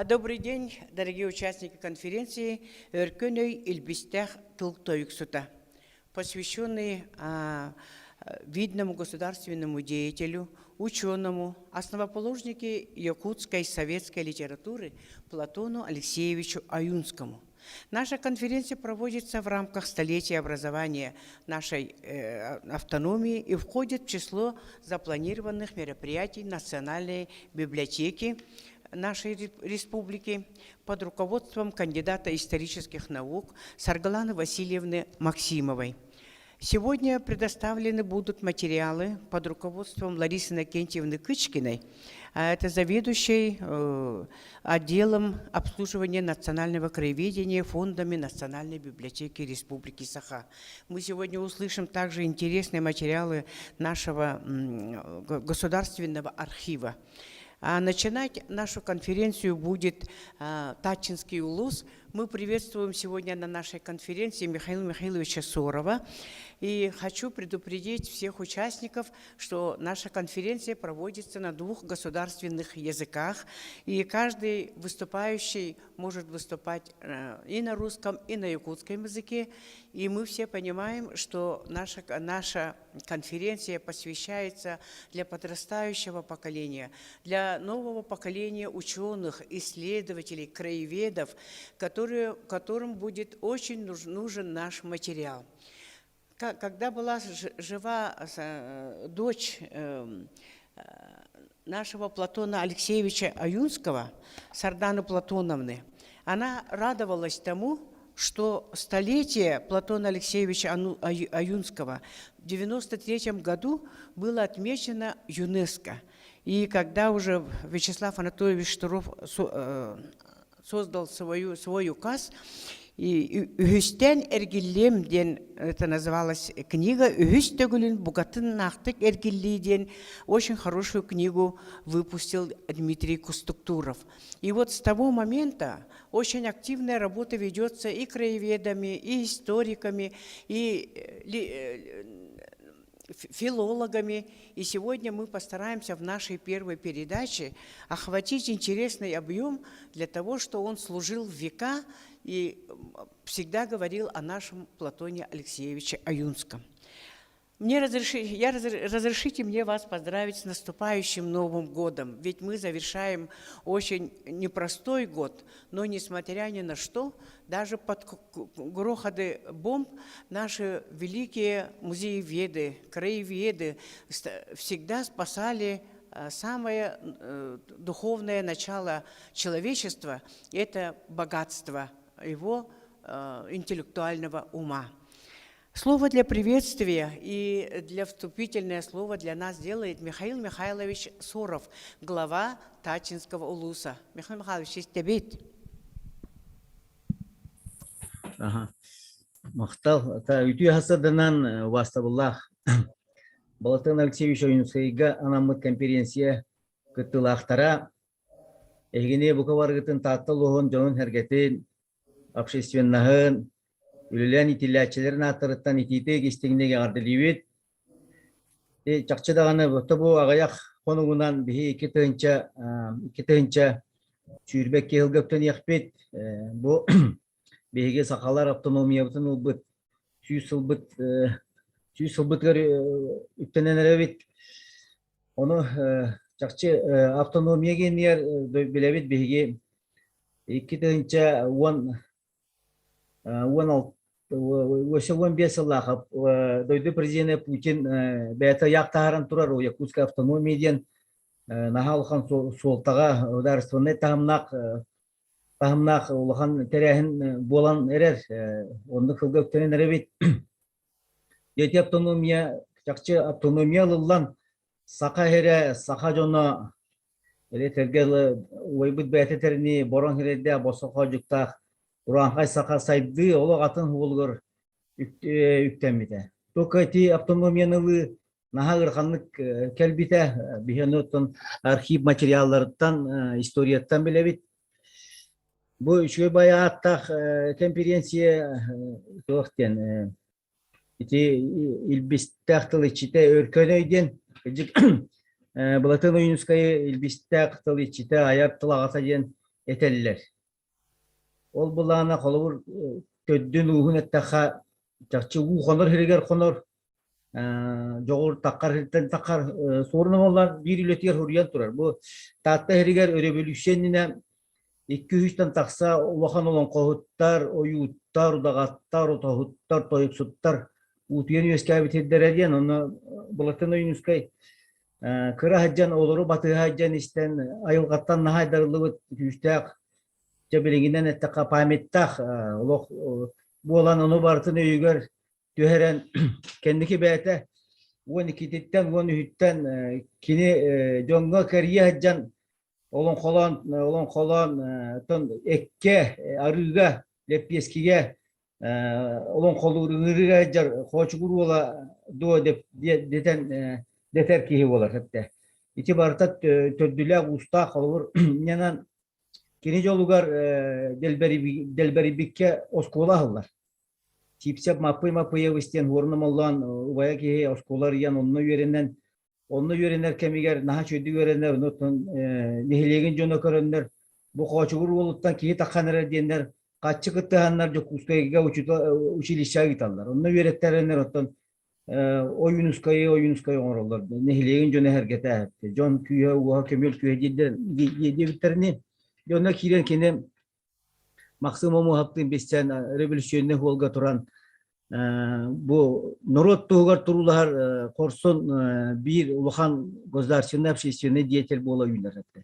Добрый день, дорогие участники конференции «Өркөн өй илбистээх тыл тойуксута», посвященный видному государственному деятелю, ученому, основоположнике якутской советской литературы Платону Алексеевичу Аюнскому. Наша конференция проводится в рамках столетия образования нашей автономии и входит в число запланированных мероприятий Национальной библиотеки нашей республики под руководством кандидата исторических наук Саргаланы Васильевны Максимовой. Сегодня предоставлены будут материалы под руководством Ларисы Иннокентьевны Кычкиной, это заведующей отделом обслуживания национального краеведения фондами Национальной библиотеки Республики Саха. Мы сегодня услышим также интересные материалы нашего государственного архива. А начинать нашу конференцию будет Тачинский улус. Мы приветствуем сегодня на нашей конференции Михаила Михайловича Сорова. И хочу предупредить всех участников, что наша конференция проводится на двух государственных языках, и каждый выступающий может выступать и на русском, и на якутском языке. И мы все понимаем, что наша конференция посвящается для подрастающего поколения, для нового поколения ученых, исследователей, краеведов, которым будет очень нужен наш материал. Когда была жива дочь нашего Платона Алексеевича Аюнского, Сарданы Платоновны, она радовалась тому, что столетие Платона Алексеевича Аюнского в 1993 году было отмечено ЮНЕСКО. И когда уже Вячеслав Анатольевич Штыров создал свой указ, и «Үһүстээн эргиллиэм» диэн это называлась книга, «Үһүс төгүлүн букатыннаахтык эргиллии» диэн очень хорошую книгу выпустил Дмитрий Кустуктуров. И вот с того момента очень активная работа ведется и краеведами, и историками, и филологами. И сегодня мы постараемся в нашей первой передаче охватить интересный объем для того, чтобы он служил в века и всегда говорил о нашем Платоне Алексеевиче Аюнском. Разрешите мне вас поздравить с наступающим Новым годом. Ведь мы завершаем очень непростой год, но несмотря ни на что, даже под грохоты бомб наши великие музееведы, краеведы всегда спасали самое духовное начало человечества – это богатство его интеллектуального ума. Слово для приветствия и для вступительное слово для нас делает Михаил Михайлович Соров, глава Тачинского улуса. Михаил Михайлович, истэбит. Аха. Махтал. Үтүө сарсыарданан убаастабыллаах Балатан Алексеевич Ойуунускайга анаммыт конференция кыттыылаахтара эһигини бука барыгытын Таатта улууһун дьонун-сэргэтин, общественноһын, үлэлээн иитиллээччилэрин ааттарыттан итиитик истиҥник эҕэрдэлиибит. Чахчы даҕаны бу аҕыйах хонугунан биһи 2022 сылга үктэниэхпит. Бу биһиги сахалар автономиябытын ылбыт 100 сылбыт 100 сылбытыгар үктэнэн эрэбит. Ону чахчы автономия гиэнигэр билэбит биһиги 2010 16 өссө 15 сыллаах дойду президенэ Путин бэйэтэ ыйаах таһааран турар Якутская автономия диэн наһаа улахан суолтаҕа государственнай таһымнаах улахан тэрээһин буолан эрэр, оннук сылга үктэнэн эрэбит. Ити автономия чахчы автономия ылыллан саха эрэ саха дьоно Этэргэ убайбыт бэйэтэ этэринии бороҥ сирэйдээх босхо дьуктаах урааҥхай саха сайдыы олох атын уолугар үктэммитэ. Только ити автономияны ылыы наһаа ыараханнык кэлбитэ. Биһиги оттон архив материалларыттан, историяттан билэбит. Бу үчүгэй бай ааттаах конференция туох диэн ити илбистээх тыл иччитэ Өркөн өй диэн Былатыан Ойуунускайы илбистээх тыл иччитэ айар тыл аҕата диэн. этэллэр. Ол былаана холобур төрдүн ууһун эттэххэ чахчы уу хонор сиригэр хонор, дьоҕур таххар сиртэн таххар суорун оҥоллон биир үлэтигэр суруйан турар. Бу Таатта сиригэр өрөбөлүүссүйэ иннинэ 200-тэн тахса улахан олоҥхоһуттар, ойууттар, удаҕаттар, отоһуттар, тойуксуттар уутуйан үөскээбит сирдэрэ диэн онно Былатын Ойуунускай кыра сылдьан олору батыһа сылдьан истэн айылҕаттан наһаа айдарыллыбыт күүстээх дьэ билигинэн эттэххэ памяттаах олох буолан ону барытын өйүгэр түһэрэн кэнники бэйэтэ 12-титтэн 13-үттэн кини дьоҥҥо кэрийэ сылдьан олоҥхолоон олоҥхолоон оттон эккэ арыыга лэппиэскигэ олоҥхолуур ыҥырыыга сылдьар Хоочугур уола дуо дэтэн дэтэр киһи буолар эттэ. Ити барыта төрдүлээх уустаах холобур ньанан кини дьолугар Дэлбэрийбиккэ оскуола аһыллар. Сиипсэп Маппый Маппыйабыс диэн уорун омоллоон убайа киһи оскуола арыйан онно үөрэнэн онно үөрэнэр кэмигэр наһаа үчүгэйдик үөрэнэр, онон нэһилиэгин дьоно көрөннөр бу Хоочугур уолуттан киһи таххан эрэр диэннэр хаччы кыттыһаннар Дьокуускайга училищеҕа ыыталлар. Онно үөрэттэрэннэр оттон Ойуунускайы Ойуунускай оҥороллор. Нэһилиэгин дьоно эһэргэтэ дьон күүһэ уоһа көмүөл күүһэ диэбиттэрини дьонно киирэн кини Максим Омуоһаптыын билсэн революционный хуолга туран бу норуот туһугар туруулаһар хорсун биир улахан государственный общественный деятель буола үүнэр этэ.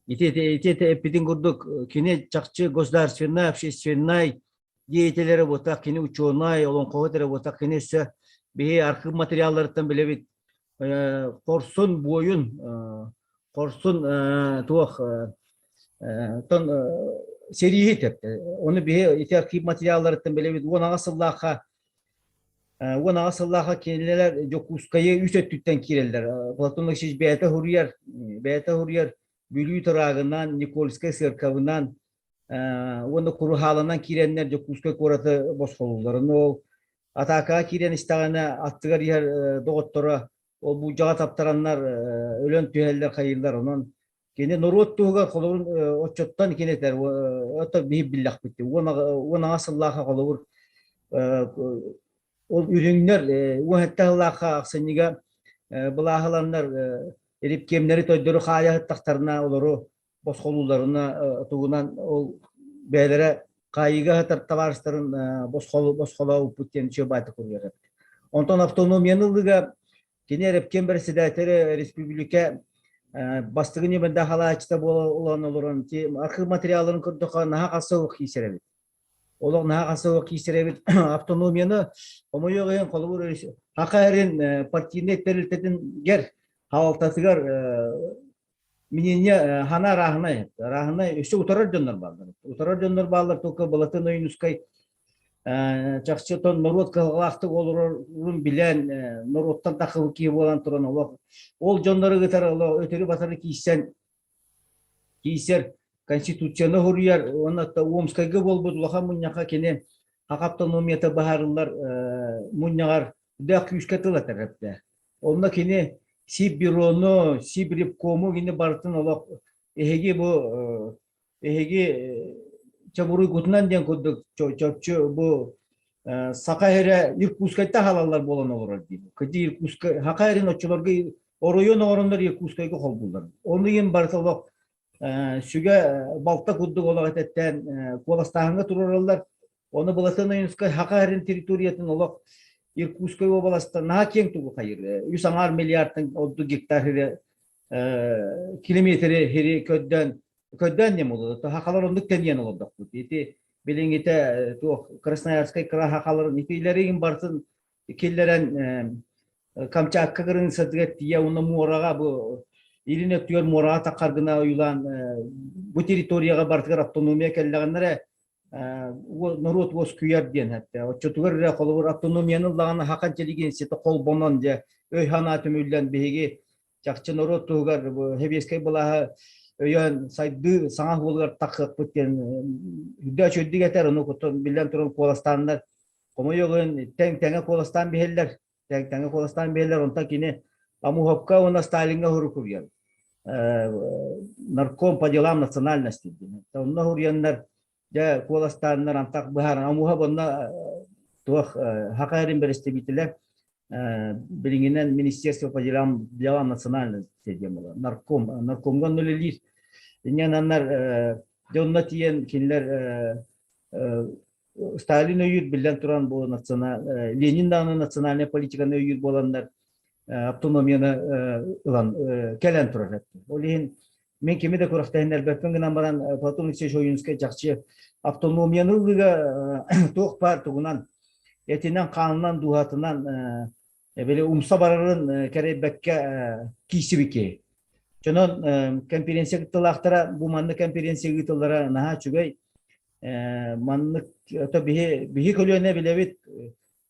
Ити ити эппитин курдук кини чахчы государственный общественный деятель эрэ буотах, кини учуонай, олоҥхоһут эрэ буотах, кини өссө биһи архыып материалларыттан билэбит хорсун буойун, хорсун туох тон сэрииһит эптэ. Ону биһи ити архив материалларыттан билэбит 18 сыллаахха 18 сыллаахха кинилэр Дьокуускайы үс өттүттэн киирэллэр. Платон Алексеевич бэйэтэ суруйар, бэйэтэ суруйар Бүлүү тыраагынан, Никольскай сыаркабынан уонна Куруһааланан киирэннэр Дьокуускай куораты босхолууллар. Ол атаакаҕа киирэн истэҕинэ аттыгар иһэр доҕотторо ол буулдьаҕа таптараннар өлөн түһэллэр хайыыллар. Онон кини норуот туһугар холобур оччоттон кини этэр ото биһи биллэхпит 18 сыллаахха холобур ол үрүҥнэр 17 сыллаахха ахсынньыга былааһыланнар репкемнэри тойдору хаайаһыттахтарына олору босхолууларына тугунан ол бэйэлэрэ хаайыыга сытар табаарыстарын босхолообуппут диэн үчүгэй баайта куруйар эбит. Онтон автономияны ылыыга кини Репкем председателэ республика бастыгы ньымында халааччыта буолан олорон архив материалларын көрдөхө наһаа хасыах киисэр эбит. Олох наһаа хасыах киисэр эбит. Автономияны хомойуох иһин холобур Хаха эрин партийнай тэрилтэтин гер хаалтатыгар Миниэнньэ хана арааһынай, арааһынай өссө утарар дьоннор бааллар. Утарар дьоннор бааллар только Былатын Ойуунускай чахчы тон норуот кыһалҕалаахтык олорорун билэн, норуоттан таххыбыт киһи буолан туран олох ол дьоннору ыытар олох өтөрү-батары киирсэн киирсэр конституцияны суруйар уонна Омскайга буолбут улахан мунньахха кини хах автономията быһаарыллар мунньаҕар үрдээх күүскэ тыл этэр эбитэ. Онно кини Сиббюрону, Сибревкому кини барытын олох эһиги бу эһиги чобуруйгутунан диэн курдук чопчу бу Саха эрэ Иркутскайта халаллар буолан олорор диир. Кыдьы Иркутскай Саха эрин оччолорго оройуон оҥороннор Иркутскайга холбууллар. Ону иһин барыта олох сүгэ балта курдук олох этэттээн куоластааһыҥҥа туруораллар. Ону Былатын Ойуунускай Саха сирин территориятын олох Иркутскай уобаластан наһаа киэҥ тугу хайыр. 3,5 миллиардтан ордук гектар сири километри сири көрдөөн көрдөөн диэн буолуо. Сахалар оннук тэнийэн олордохпут. Ити билиҥҥитэ туох Красноярскай кыра сахаларын итилэрин барытын киллэрэн Камчатка кырыҥсатыгар тиийэ уонна муораҕа бу илин өттүгэр муораҕа таххар гына ойуулаан бу территорияҕа барытыгар автономия кэллэҕинэ эрэ норуот уоскуйар диэн этэ. Оччотугар эрэ холобур автономияны ыллаҕына саха интеллигенцията холбонон дьэ өй-санаа түмүллэн биһиги чахчы норуот туһугар сэбиэскэй былааһы өйөөн сайдыы саҥа суолугар тахсыахпыт диэн үрдэ үчүгэйдик этэр, ону биллэн туран куоластааннар хомойуох иһин тэҥ тэҥэ куоластаан биһэллэр тэҥ тэҥэ куоластаан биһэллэр онтон кини Амуховка уонна Сталиҥҥа сурук суруйар. Нарком по делам национальности диэн. Онно суруйаннар дьэ куоластааннар антах быһааран омуһа онно туох Саха сирин бэрэстэбиитэлэ билиҥҥинэн Министерство по делам делам национальности диэн буолар. Нарком наркомҥа онно үлэлиир. Инньэ дьэ онно тиийэн кинилэр Сталин өйүүр биллэн туран бу национал Ленин даҕаны национальнай политиканы өйүүр буоланнар автономияны ылан кэлэн турар. Ол иһин мен кими да күрэхтэһиннэрбэппин гынан баран Платон Алексеевич Ойуунскай чахчы автономияны ылыыга туох баар тугунан этинэн хаанынан дууһатынан били умса барарын кэрэйбэккэ киирсибит киһи. Дьонон конференция кыттыылаахтара бу маннык конференция ыытыллара наһаа үчүгэй. Маннык то биһи биһи көлүөнэ билэбит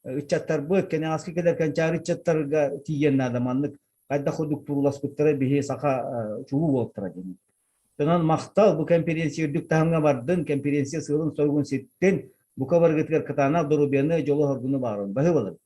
ыччаттарбыт кэнэҕэски кэлэр кэнчээри ыччаттарга тиийэн наада маннык хайдах курдук турууласпыттара биһи саха чулуу буолтара диэн. Онон махтал бу конференция үрдүк таһымҥа бардын, конференция сыалын-соругун ситтин, бука барыгытыгар кытаанах доруобуйаны, дьолу-соргуну баҕарабын. Баһыыбалын.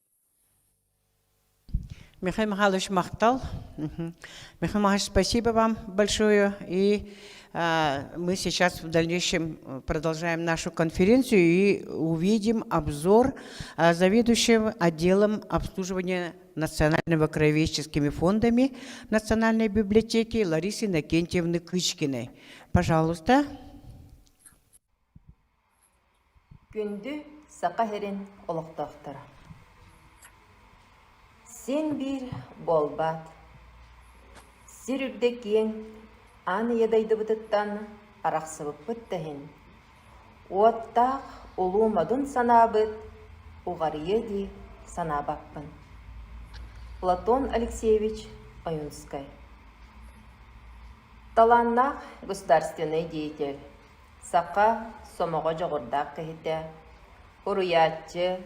Михаил Михайлович махтал. Михаил Михайлович, спасибо вам большое. И мы сейчас в дальнейшем продолжаем нашу конференцию и увидим обзор заведующего отделом обслуживания национального краеведческими фондами Национальной библиотеки Ларисы Иннокентьевны Кычкиной. Пожалуйста. Күндү Саха сирин олохтоохторо! Син биир буолбаат, сир үрдэ киэҥ, аан ийэ дойдубутуттан арахсыбыппыт да иһин, уоттаах улуу модун санаабыт уҕарыйыа дии санаабаппын. Платон Алексеевич Ойунскай Талааннаах государственнай деятель Саха сомоҕо дьоҕурдаах киһитэ, уруйааччы,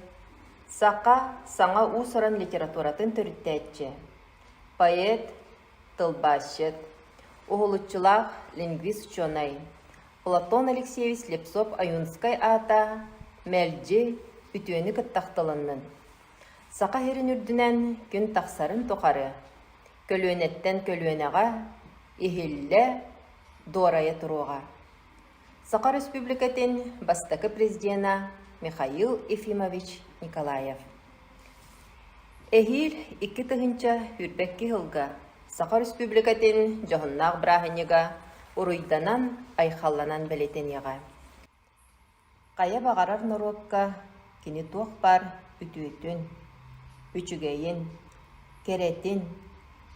саха саҥа уус-уран литературатын төрүттээччи, поэт, тылбаасчыт, уһулуччулаах лингвист-учуонай Платон Алексеевич Слепцов-Ойуунскай аата мэлдьи үтүөнү кытта ахтылыннын. Саха сирин үрдүнэн күн тахсарын тухары көлүөнэттэн көлүөнэҕэ иһиллэ, дуорайа туруоҕа. Саха Республикатын бастакы президена Михаил Ефимович Николаев. Эһиил 2022 сылга Саха Республикатын дьоһуннаах бырааһынньыга уруйданан-айхалланан бэлиэтэниэҕэ. Хайа баҕарар норуокка кини туох баар үтүөтүн, үчүгэйин, кэрэтин,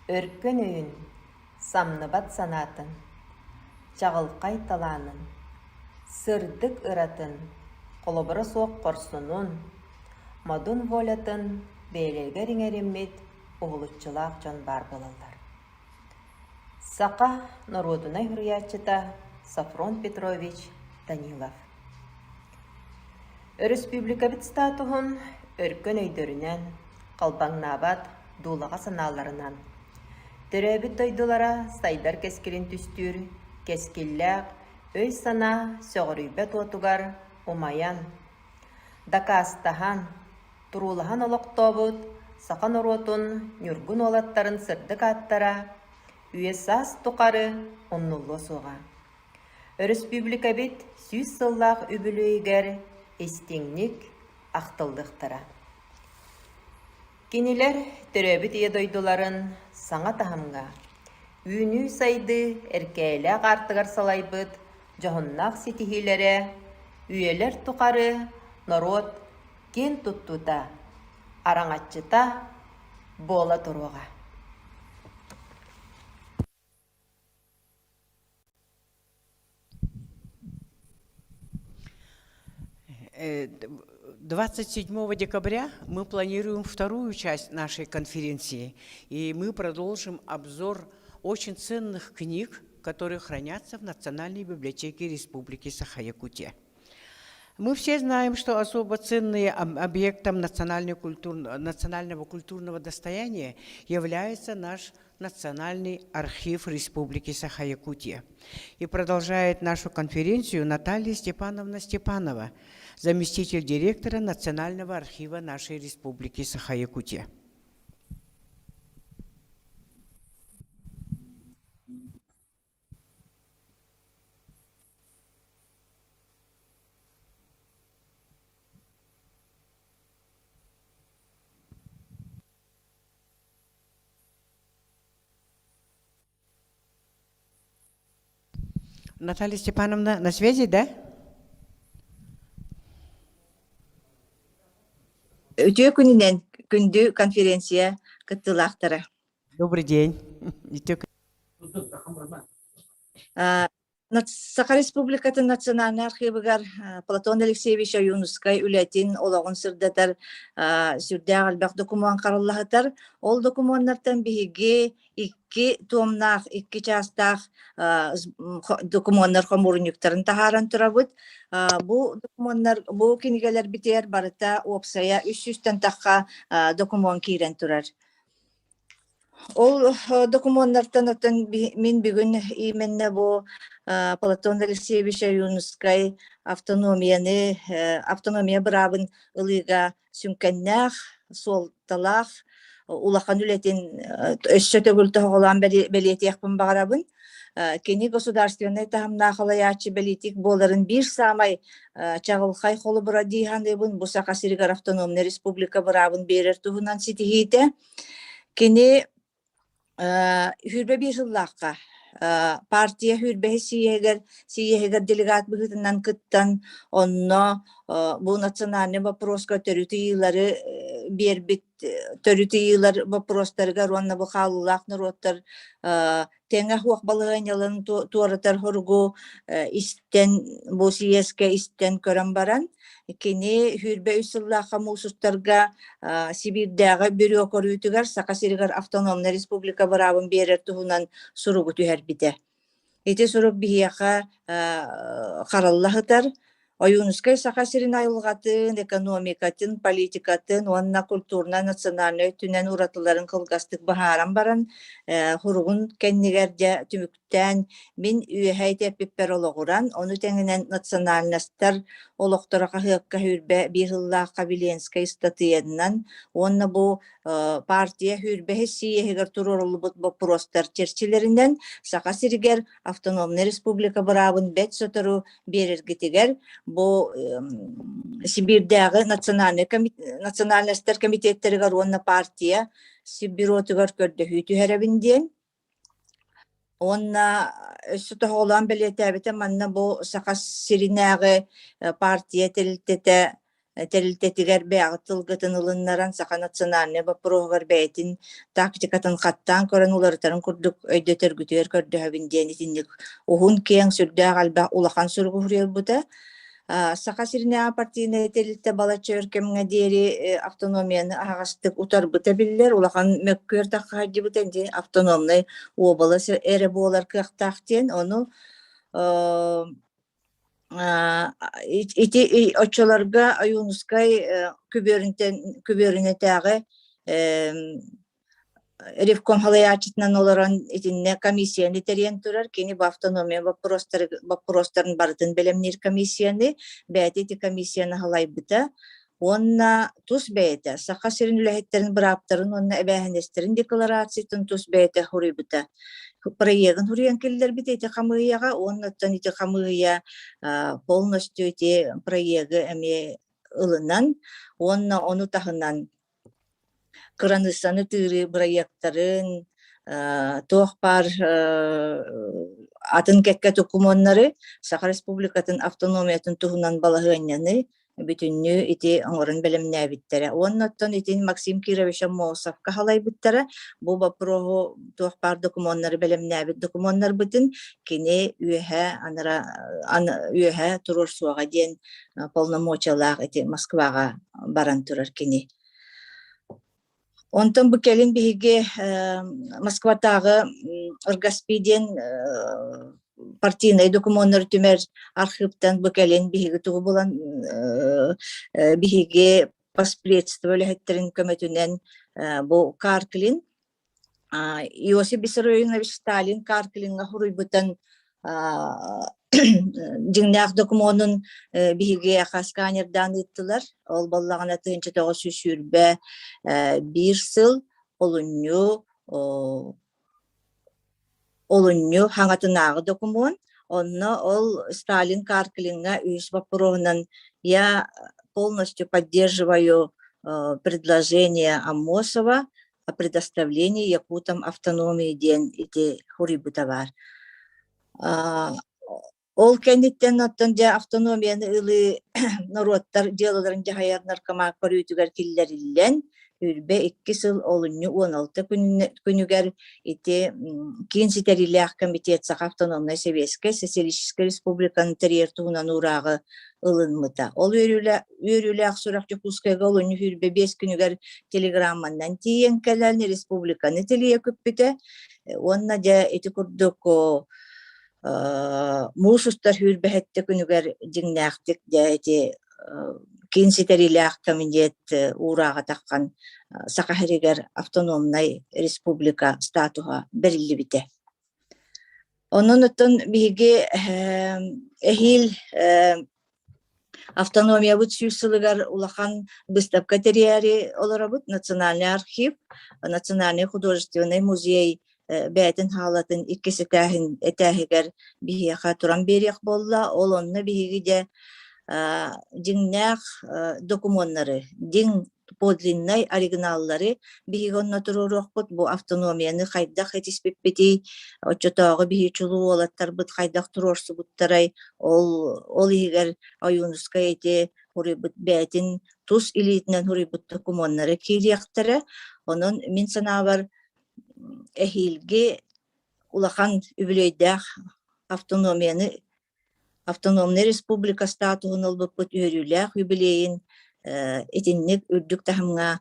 өркөн өйүн, самныбат санаатын, чаҕылхай талаанын, сырдык ыратын, холобура суох хорсунун, модун волятын бэйэлэригэр иҥэриммит уһулуччулаах дьон баар буолаллар. Саха норуодунай суруйааччыта Софрон Петрович Данилов Өрөспүүбүлүкэбит статуһун өркөн өйдөрүнэн, халбаҥнаабат дуулаҕа санааларынан, төрөөбүт дойдулара сайдар кэскилин түстүүр кэскиллээх өй-санаа сөҕүрүйбэт уотугар умайан, дакаастаһан, туруулаһан олохтообут саха норуотун ньургун уолаттарын сырдык ааттара үйэ-саас тухары умнуллуо суоҕа. Өрөспүүбүлүкэбит 100 сыллаах үбүлүөйүгэр истиҥник ахтыллыахтара. Кинилэр төрөөбүт ийэ дойдуларын саҥа таһымҥа, үүнүү-сайдыы эркээлээх аартыгар салайбыт дьоһуннаах ситиһиилэрэ үйэлэр тухары норуот киэн туттуута, араҥаччыта буола туруоҕа. 27 декабря мы планируем вторую часть нашей конференции, и мы продолжим обзор очень ценных книг, которые хранятся в Национальной библиотеке Республики Саха-Якутия. Мы все знаем, что особо ценным объектом национального культурного достояния является наш Национальный архив Республики Саха-Якутия. И продолжает нашу конференцию Наталья Степановна Степанова, заместитель директора Национального архива нашей Республики Саха-Якутия. Наталья Степановна на связи, да? Үтүө күнүнэн күндү конференция кыттыылаахтара. Добрый день. Саха Республикатын Национальнай архивыгар Платон Алексеевич Ойуунускай үлэтин, олоҕун сырдатар сүрдээх элбэх докумуон хараллаһытар. Ол докумуоннартан биһиги икки туомнаах, икки чаастаах докумуоннар хомуурунньуктарын таһааран турабыт. Бу докумуоннар, бу кинигэлэрбитигэр барыта уопсайа 300-тэн тахха докумуон киирэн турар. Ол докумуоннартан оттон мин бүгүн именно бу Платон Алексеевич Ойуунускай автономияны, автономия быраабын ылыыга сүҥкэннээх, суолталаах улахан үлэтин өссө төгүл тоһоҕолоон бэлиэтиэхпин баҕарабын. Кини государственнай таһымнаах халайааччы бэлиитик буоларын биир саамай чаҕылхай холобура дии саныыбын. Бу Саха сиригэр автономнай республика быраабын биэрэр туһунан ситиһиитэ. Кини 21 сыллаахха партия сүүрбэһис сийиэһигэр сийиэһигэр делегат быһыытынан кыттан, онно бу национальнай боппуруоска төрүт ыйыылары биэрбит төрүт ыйыылар боппуруостарыгар уонна бу хаалыылаах норуоттар тэҥэ суох балаһыанньаларын туоратар соругу истэн бу сийиэскэ истэн көрөн баран кини 23 сыллаахха муус устарга Сибиирдээҕи бюро көрүүтүгэр Саха сиригэр автономнай республика быраабын биэрэр туһунан суругу түһэрбитэ. Ити сурук биһиэхэ харалла сытар. Ойуунускай Саха сирин айылҕатын, экономикатын, политикатын уонна культурнай-национальнай өттүнэн уратыларын кылгастык быһааран баран, суругун кэннигэр дьэ түмүктээн мин үөһэ ити эппиппэр олоҕуран, ону тэҥинэн национальностар олохторо хаһыакка 21 сыллаахха Виленскэй ыстатыйанан уонна бу партия сүүрбэһис сийиэһигэр туруоруллубут боппуруостар чэрчилэринэн Саха сиригэр автономнай республика быраабын бэрт сотору биэрэргитигэр бу Сибиирдээҕи национальнай национальностар комитеттэригэр уонна партия Сиббюротугар көрдөһүү түһэрэбин диэн. Уонна өссө тоһоҕолоон бэлиэтээбитэ манна бу Саха сиринээҕи партия тэрилтэтэ тэрилтэтигэр бэйэҕит тылгытын ылыннаран саха национальнай боппуруоһугар бэйэтин тактикатын хаттаан көрөн уларытарын курдук өйдөтөргүтүгэр көрдөһөбүн диэн итинник уһун киэҥ сүрдээх элбэх улахан суругу суруйбута. Саха сиринээҕи партийнай тэрилтэ балачча өр кэмҥэ диэри автономияны аһаҕастык утарбыта биллэр, улахан мөккүөр таххаһыйдыбыта диэн автономнай уобалас эрэ буолар кыахтаах диэн ону Ити оччолорго Ойуунускай күбүөрүнэтээҕи ревком халайааччытынан олорон итиннэ комиссияны тэрийэн турар. Кини бу автономия боппуруостарын барытын бэлэмниир комиссияны, бэйэтэ ити комиссияны халайбыта. Уонна тус бэйэтэ Саха сирин үлэһиттэрин бырааптарын уонна эбээһинэстэрин декларациятын тус бэйэтэ суруйбута. Проегын суруйан киллэрбитэ ити хамыыһыйаҕа уонна оттон ити хамыыһыйа полностью ити проегы эмиэ ылынан уонна ону таһынан кыраныыссаны тыырыы бырайыактарын туох баар атын кэккэ докумуоннары Саха Республикатын автономиятын туһунан балаһыанньаны бүтүннүү ити оҥорон бэлэмнээбиттэрэ. Уонна оттон итин Максим Кирович Аммосовка халайбыттара. Бу боппуруоһу туох баар докумуоннары бэлэмнээбит докумуоннарбытын кини үөһэ анара үөһэ туруорсуоҕа диэн полномочиялаах ити Москваҕа баран турар кини. Онтон бу кэлин биһиги Москватааҕы РГАСПИ диэн партийнай докумуоннары түмэр архыыптан бу кэлин биһиги тугу булан биһиги поспредство үлэһиттэрин көмөтүнэн бу Карклин Иосиф Виссарионович Сталин Карклиҥҥа суруйбутун дьиҥнээх докумуонун биһиги сканердаан ыыттылар. Ол буоллаҕына 1921 сыл олунньу олунньу хаҥатынааҕы докумуон. Онно ол Сталин Карклиҥҥа үһүс боппуруоһунан я полностью поддерживаю предложение Аммосова о предоставлении якутам автономии диэн ити суруйбута баар. Ол кэнниттэн оттон дьэ автономияны ылыы норуоттар дьыалаларын дьаһайар наркомат көрүүтүгэр киллэриллэн, 22 сыл олунньу 16 күнүгэр ити Киин ситэриилээх комитет Саха автономнай Сэбиэскэй Социалистическай Республиканы тэрийэр туһунан уурааҕы ылыммыта. Ол үөрүүлээх сурах Дьокуускайга олунньу 25 күнүгэр телеграмманан тиийэн кэлэн республиканы тилийэ көппүтэ уонна дьэ ити курдук муус устар сүүрбэһэттэ күнүгэр дьиҥнээхтик дьэ ити киин ситэриилээх комитет уурааҕа таххан Саха сиригэр автономнай республика статуһа бэриллибитэ. Онон оттон биһиги эһиил Автономиябыт 100 сылыгар улахан быыстапка тэрийээри олоробут. Национальный архив, Национальный художественный музей бэйэтин хаалатын иккис этээһин этээһигэр биһиэхэ туран биэриэх буолла. Ол онно биһиги дьэ дьиҥнээх докумуоннары, дьиҥ подлиннай оригиналлары биһиги онно туруоруохпут. Бу автономияны хайдах этиспиппитий, оччотооҕу биһи чулуу уолаттарбыт хайдах туруорсубуттарай, ол, ол иһигэр Ойуунускай ити суруйбут бэйэтин тус илиитинэн суруйбут докумуоннары киириэхтэрэ. Онон мин санаабар эһиилги улахан үбүлүөйдээх автономияны Автономнай республика статуһун ылбыппыт үөрүүлээх юбилейын итинник үрдүк таһымҥа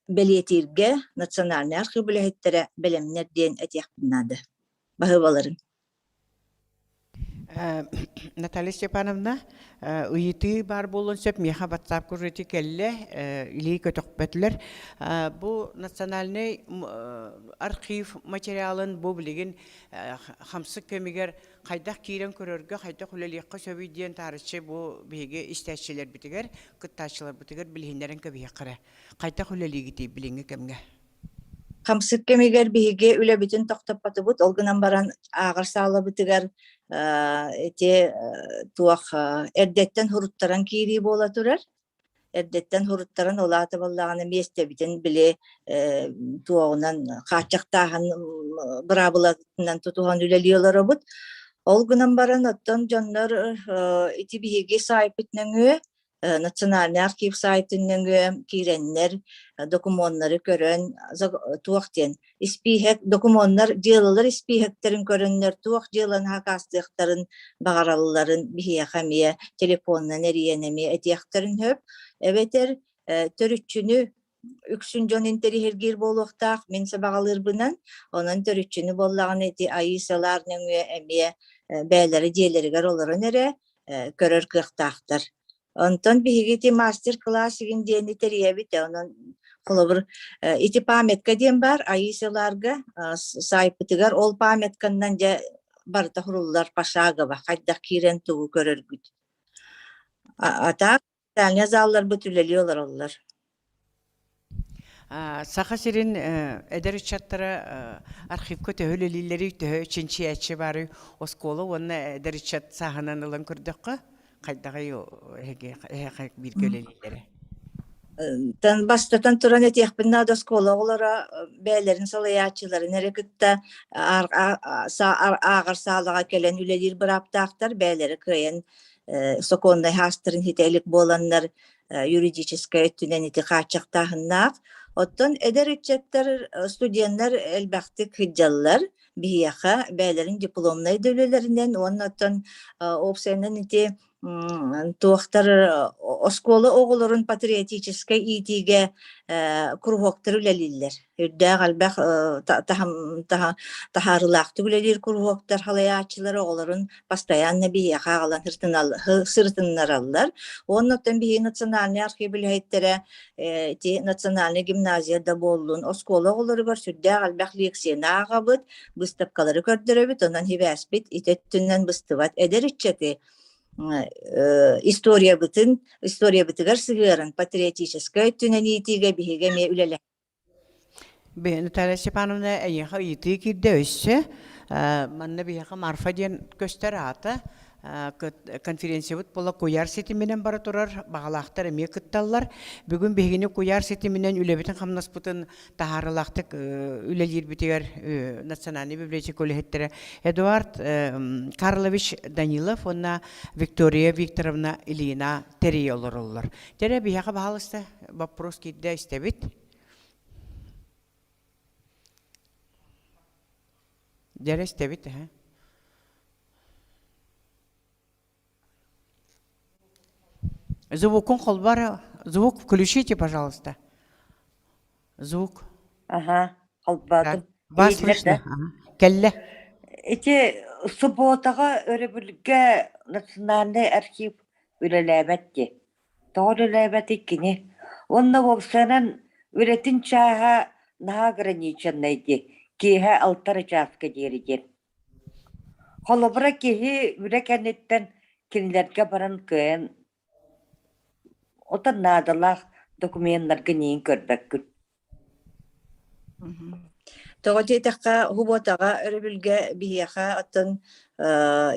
бэлиэтииргэ национальнай архыып үлэһиттэрэ бэлэмнэр диэн этиэхпин наада. Баһыыбаларын. Наталья Степановна, ыйытыы баар буолуон сөп. Миэхэ WhatsApp курдук кэллэ, илии көтөхпөтүлэр. Бу национальнай архив материалын бу билигин хамсык кэмигэр хайдах киирэн көрөргө, хайдах үлэлиэххэ сөбүй диэн таарыччы бу биһиги истээччилэрбитигэр, кыттааччыларбытыгар билиһиннэрэн кэбиһиэххэ эрэ. Хайдах үлэлиигитий билиҥҥи кэмҥэ? Хамсык кэмигэр биһиги үлэбитин тохтоппотубут, ол гынан баран ааҕар саалабытыгар ити туох эрдэттэн суруттаран киирии буола турар. Эрдэттэн суруттаран ол аата буоллаҕына миэстэбитин били туоҕунан хааччахтааһын быраабылатынан тутуһан үлэлии олоробут. Ол гынан баран оттон дьоннор ити биһиги саайпыт нөҥүө Национальный архив сайтын нөҥүө киирэннэр докумуоннары көрөн туох диэн испииһэк докумуоннар дьыалалар испииһэктэрин көрөннөр туох дьыаланы хакаастыахтарын баҕаралларын биһиэхэ эмиэ телефонунан эрийэн эмиэ этиэхтэрин сөп эбэтэр төрүччүнү үксүн дьон интэриэһиргиир буолуохтаах мин сабаҕалыырбынан онон төрүччүнү буоллаҕына ити айыы-салаар нөҥүө эмиэ бэйэлэрэ дьиэлэригэр олорон эрэ көрөр кыахтаахтар. Онтон биһиги ити мастер-класс игин диэни тэрийэбит, онон холобур ити памятка диэн баар Айыы-Салаарга саайпытыгар ол памятканнан дьэ барыта суруллар пошагово хайдах киирэн тугу көрөргүт. А так специальный залларбыт үлэлии олороллор. Саха сирин эдэр ыччаттара архивка төһө үлэлииллэрий, төһө чинчийээччи баарый оскуола уонна эдэр ыччат сааһынан ылан көрдөххө, хайдаҕый эһиэхэ бииргэ үлэлииллэрэ? Тан бастатан туран этиэхпин наада оскуола оҕолоро бэйэлэрин салайааччыларын эрэ кытта ааҕар саалаҕа кэлэн үлэлиир бырааптаахтар, бэйэлэрэ кыайан сокуоннай хаастарын хитэ илик буоланнар юридическай өттүнэн ити хааччахтааһыннаах. Оттон эдэр ыччаттар, студеннар элбэхтик сылдьаллар биһиэхэ бэйэлэрин дипломнай да үлэлэринэн уонна оттон уопсайынан ити туохтар оскуола оҕолорун патриотическай иитиигэ куруһуоктар үлэлииллэр. Үрдээх элбэх таһаарыылаахтык үлэлиир куруһуоктар халайааччылар оҕолорун постоянно биһиэхэ аҕалан сырытыннараллар. Уонна оттон биһиги национальнай архив үлэһиттэрэ ити национальнай гимназия да буоллун, оскуола оҕолоругар сүрдээх элбэх лекцияны ааҕабыт, быыстапкалары көрдөрөбүт, онон сибээспит ити өттүнэн быстыбат. Эдэр ыччаты историябытын, историябытыгар сыһыаран патриотическай өттүнэн иитиигэ биһиги эмиэ үлэлэһэбит. Наталья Степановна эйиэхэ ыйытыы киирдэ өссө. Манна биһиэхэ Марфа диэн көстөр аата. Конференциябыт буола куйаар ситиминэн бара турар, баҕалаахтар эмиэ кытталлар. Бүгүн биһигини куйаар ситиминэн үлэбитин-хамнаспытын таһаарыылаахтык үлэлиирбитигэр Национальнай библиотека үлэһиттэрэ Эдуард Карлович Данилов уонна Виктория Викторовна Ильина тэрийэ олороллор. Тэрэ биһиэхэ баһаалыста вопрос киирдэ истэбит. Дьэрэ истэбит, эһэ. Звукун холбар, звук включите, пожалуйста. Звук. Аха, холбоотум. Вас Иһиллэр слышно? да? Ага. Кэллэ. Ити субуотаҕа өрөбүлгэ Национальнай архив үлэлээбэт дии. Тоҕо үлэлээбэтий кини? Уонна уопсайынан үлэтин чааһа наһаа ограниченнай дии. Киэһэ алта эрэ чааска диэри диэн. Холобура киһи үлэ кэнниттэн кинилэргэ баран кыайан Оттон наадалаах докуменнаргын иин көрбөккүн. Тоҕо диэтэххэ, уһубуотаҕа өрөбүлгэ биһиэхэ оттон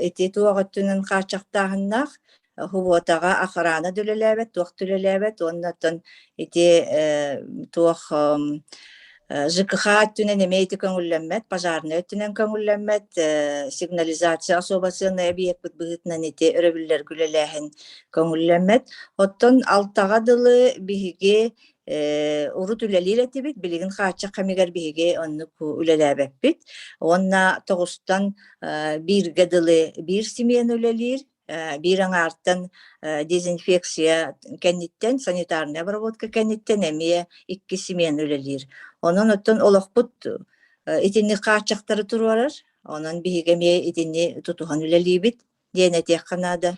ити туох өттүнэн хааччахтааһыннаах уһубуотаҕа охрана да үлэлээбэт, туох да үлэлээбэт уонна оттон ити туох ЖКХ өттүнэн эмиэ ити көҥүллэммэт, пожарнай өттүнэн көҥүллэммэт, сигнализация особо сыанай объекпыт быһыытынан ити өрөбүллэргэ үлэлээһин көҥүллэммэт. Оттон алтаҕа дылы биһиги урут үлэлиир этибит, билигин хааччах кэмигэр биһиги оннук үлэлээбэппит. Уонна тоҕустан бииргэ дылы биир симиэн үлэлиир, биир аҥаартан дезинфекция кэнниттэн, санитарная обработка кэнниттэн эмиэ икки симиэн үлэлиир. Онон оттон олохпут итинник хааччахтары туруорар, онон биһиги эмиэ итини тутуһан үлэлиибит диэн этиэххэ наада.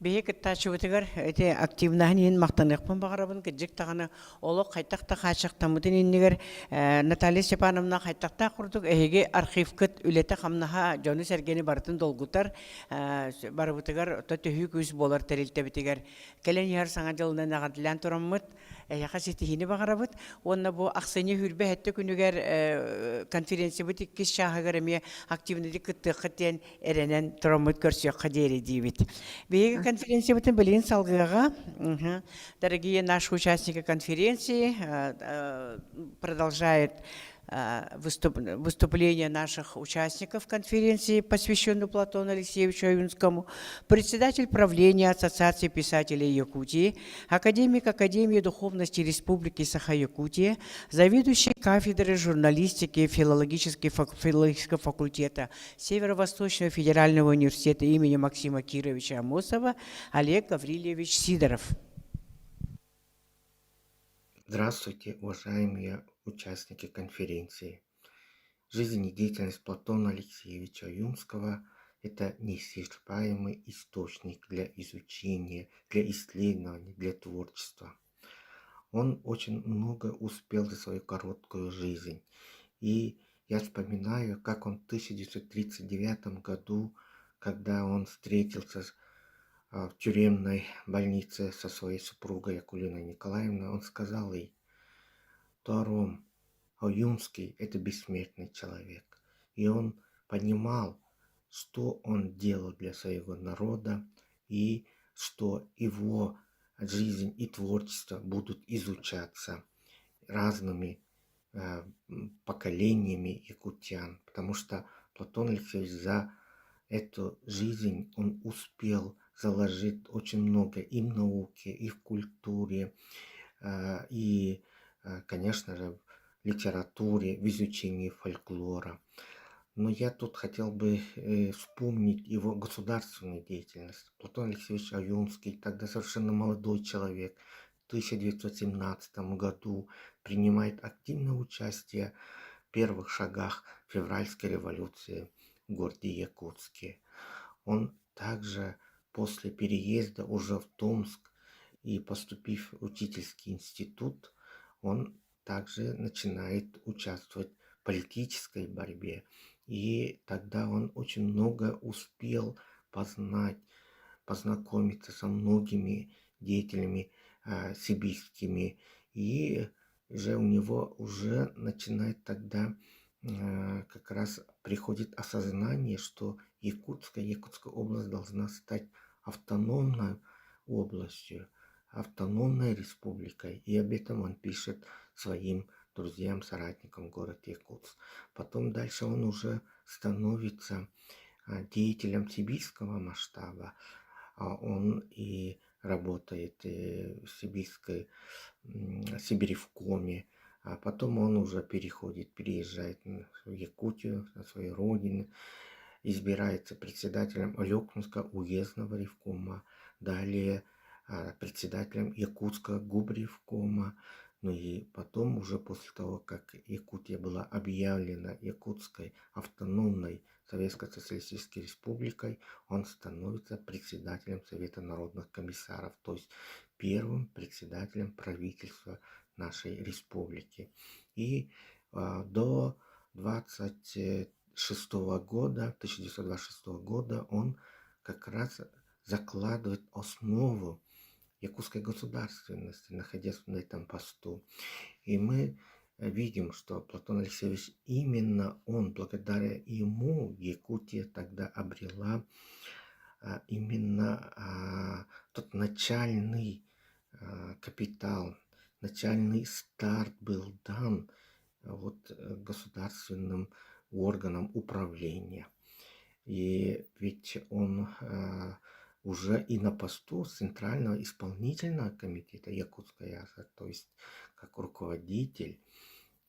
Биһи кыттааччыбытыгар ити активнаһын иһин махтаныахпын баҕарабын. Кырдьык даҕаны олох хайдах да хааччахтаммытын иннигэр Наталья Степановна хайдахтаах курдук эһиги архивкыт үлэтэ-хамнаһа дьону-сэргэни барытын долгутар, барыбытыгар төһүү күүс буолар тэрилтэбитигэр кэлэн иһэр Саҥа дьылынан эҕэрдэлээн тураммыт эһиэхэ ситиһиини баҕарабыт уонна бу ахсынньы 27 күнүгэр конференциябыт иккис чааһыгар эмиэ активныйдык кыттыаххыт диэн эрэнэн тураммыт көрсүөххэ диэри диибит. Биһиги конференциябытын билигин салгыаҕа. Дорогие наши участники конференции, продолжает выступление наших участников конференции, посвященной Платону Алексеевичу Ойунскому, председатель правления Ассоциации писателей Якутии, академик Академии духовности Республики Саха-Якутия, заведующий кафедрой журналистики филологического факультета Северо-Восточного федерального университета имени Максима Кировича Амосова Олег Гаврильевич Сидоров. Здравствуйте, уважаемые участники конференции. Жизнь и деятельность Платона Алексеевича Ойунского – это неисчерпаемый источник для изучения, для исследования, для творчества. Он очень много успел за свою короткую жизнь. И я вспоминаю, как он в 1939 году, когда он встретился в тюремной больнице со своей супругой Акулиной Николаевной, он сказал ей, Тором, Ойунский – это бессмертный человек. И он понимал, что он делал для своего народа и что его жизнь и творчество будут изучаться разными поколениями якутян, потому что Платон Алексеевич за эту жизнь он успел заложить очень много и в науке, и в культуре, и, конечно же, в литературе, в изучении фольклора. Но я тут хотел бы вспомнить его государственную деятельность. Платон Алексеевич Ойунский, тогда совершенно молодой человек, в 1917 году принимает активное участие в первых шагах февральской революции в городе Якутске. Он также после переезда уже в Томск и поступив в учительский институт, он также начинает участвовать в политической борьбе. И тогда он очень много успел познать, познакомиться со многими деятелями сибирскими. И же у него уже начинает тогда как раз приходит осознание, что Якутская, Якутская область должна стать автономной областью, автономной республикой. И об этом он пишет своим друзьям, соратникам город Якутск. Потом дальше он уже становится а, деятелем сибирского масштаба. А он и работает в сибирской Сибиревкоме, а потом он уже переходит, переезжает в Якутию, на свою родину, избирается председателем Олекмского уездного ревкома, далее а, председателем Якутского губревкома, ну и потом уже после того, как Якутия была объявлена Якутской автономной Советской Социалистической Республикой, он становится председателем Совета народных комиссаров, то есть первым председателем правительства нашей республики. И э, до 26 года, 1926 года он как раз закладывает основу якутской государственности, находясь на этом посту. И мы видим, что Платон Алексеевич, именно он, благодаря ему Якутия тогда обрела а, именно а, тот начальный а, капитал, начальный старт был дан вот э, государственным органам управления. И ведь он уже и на посту Центрального исполнительного комитета Якутской АСА, то есть как руководитель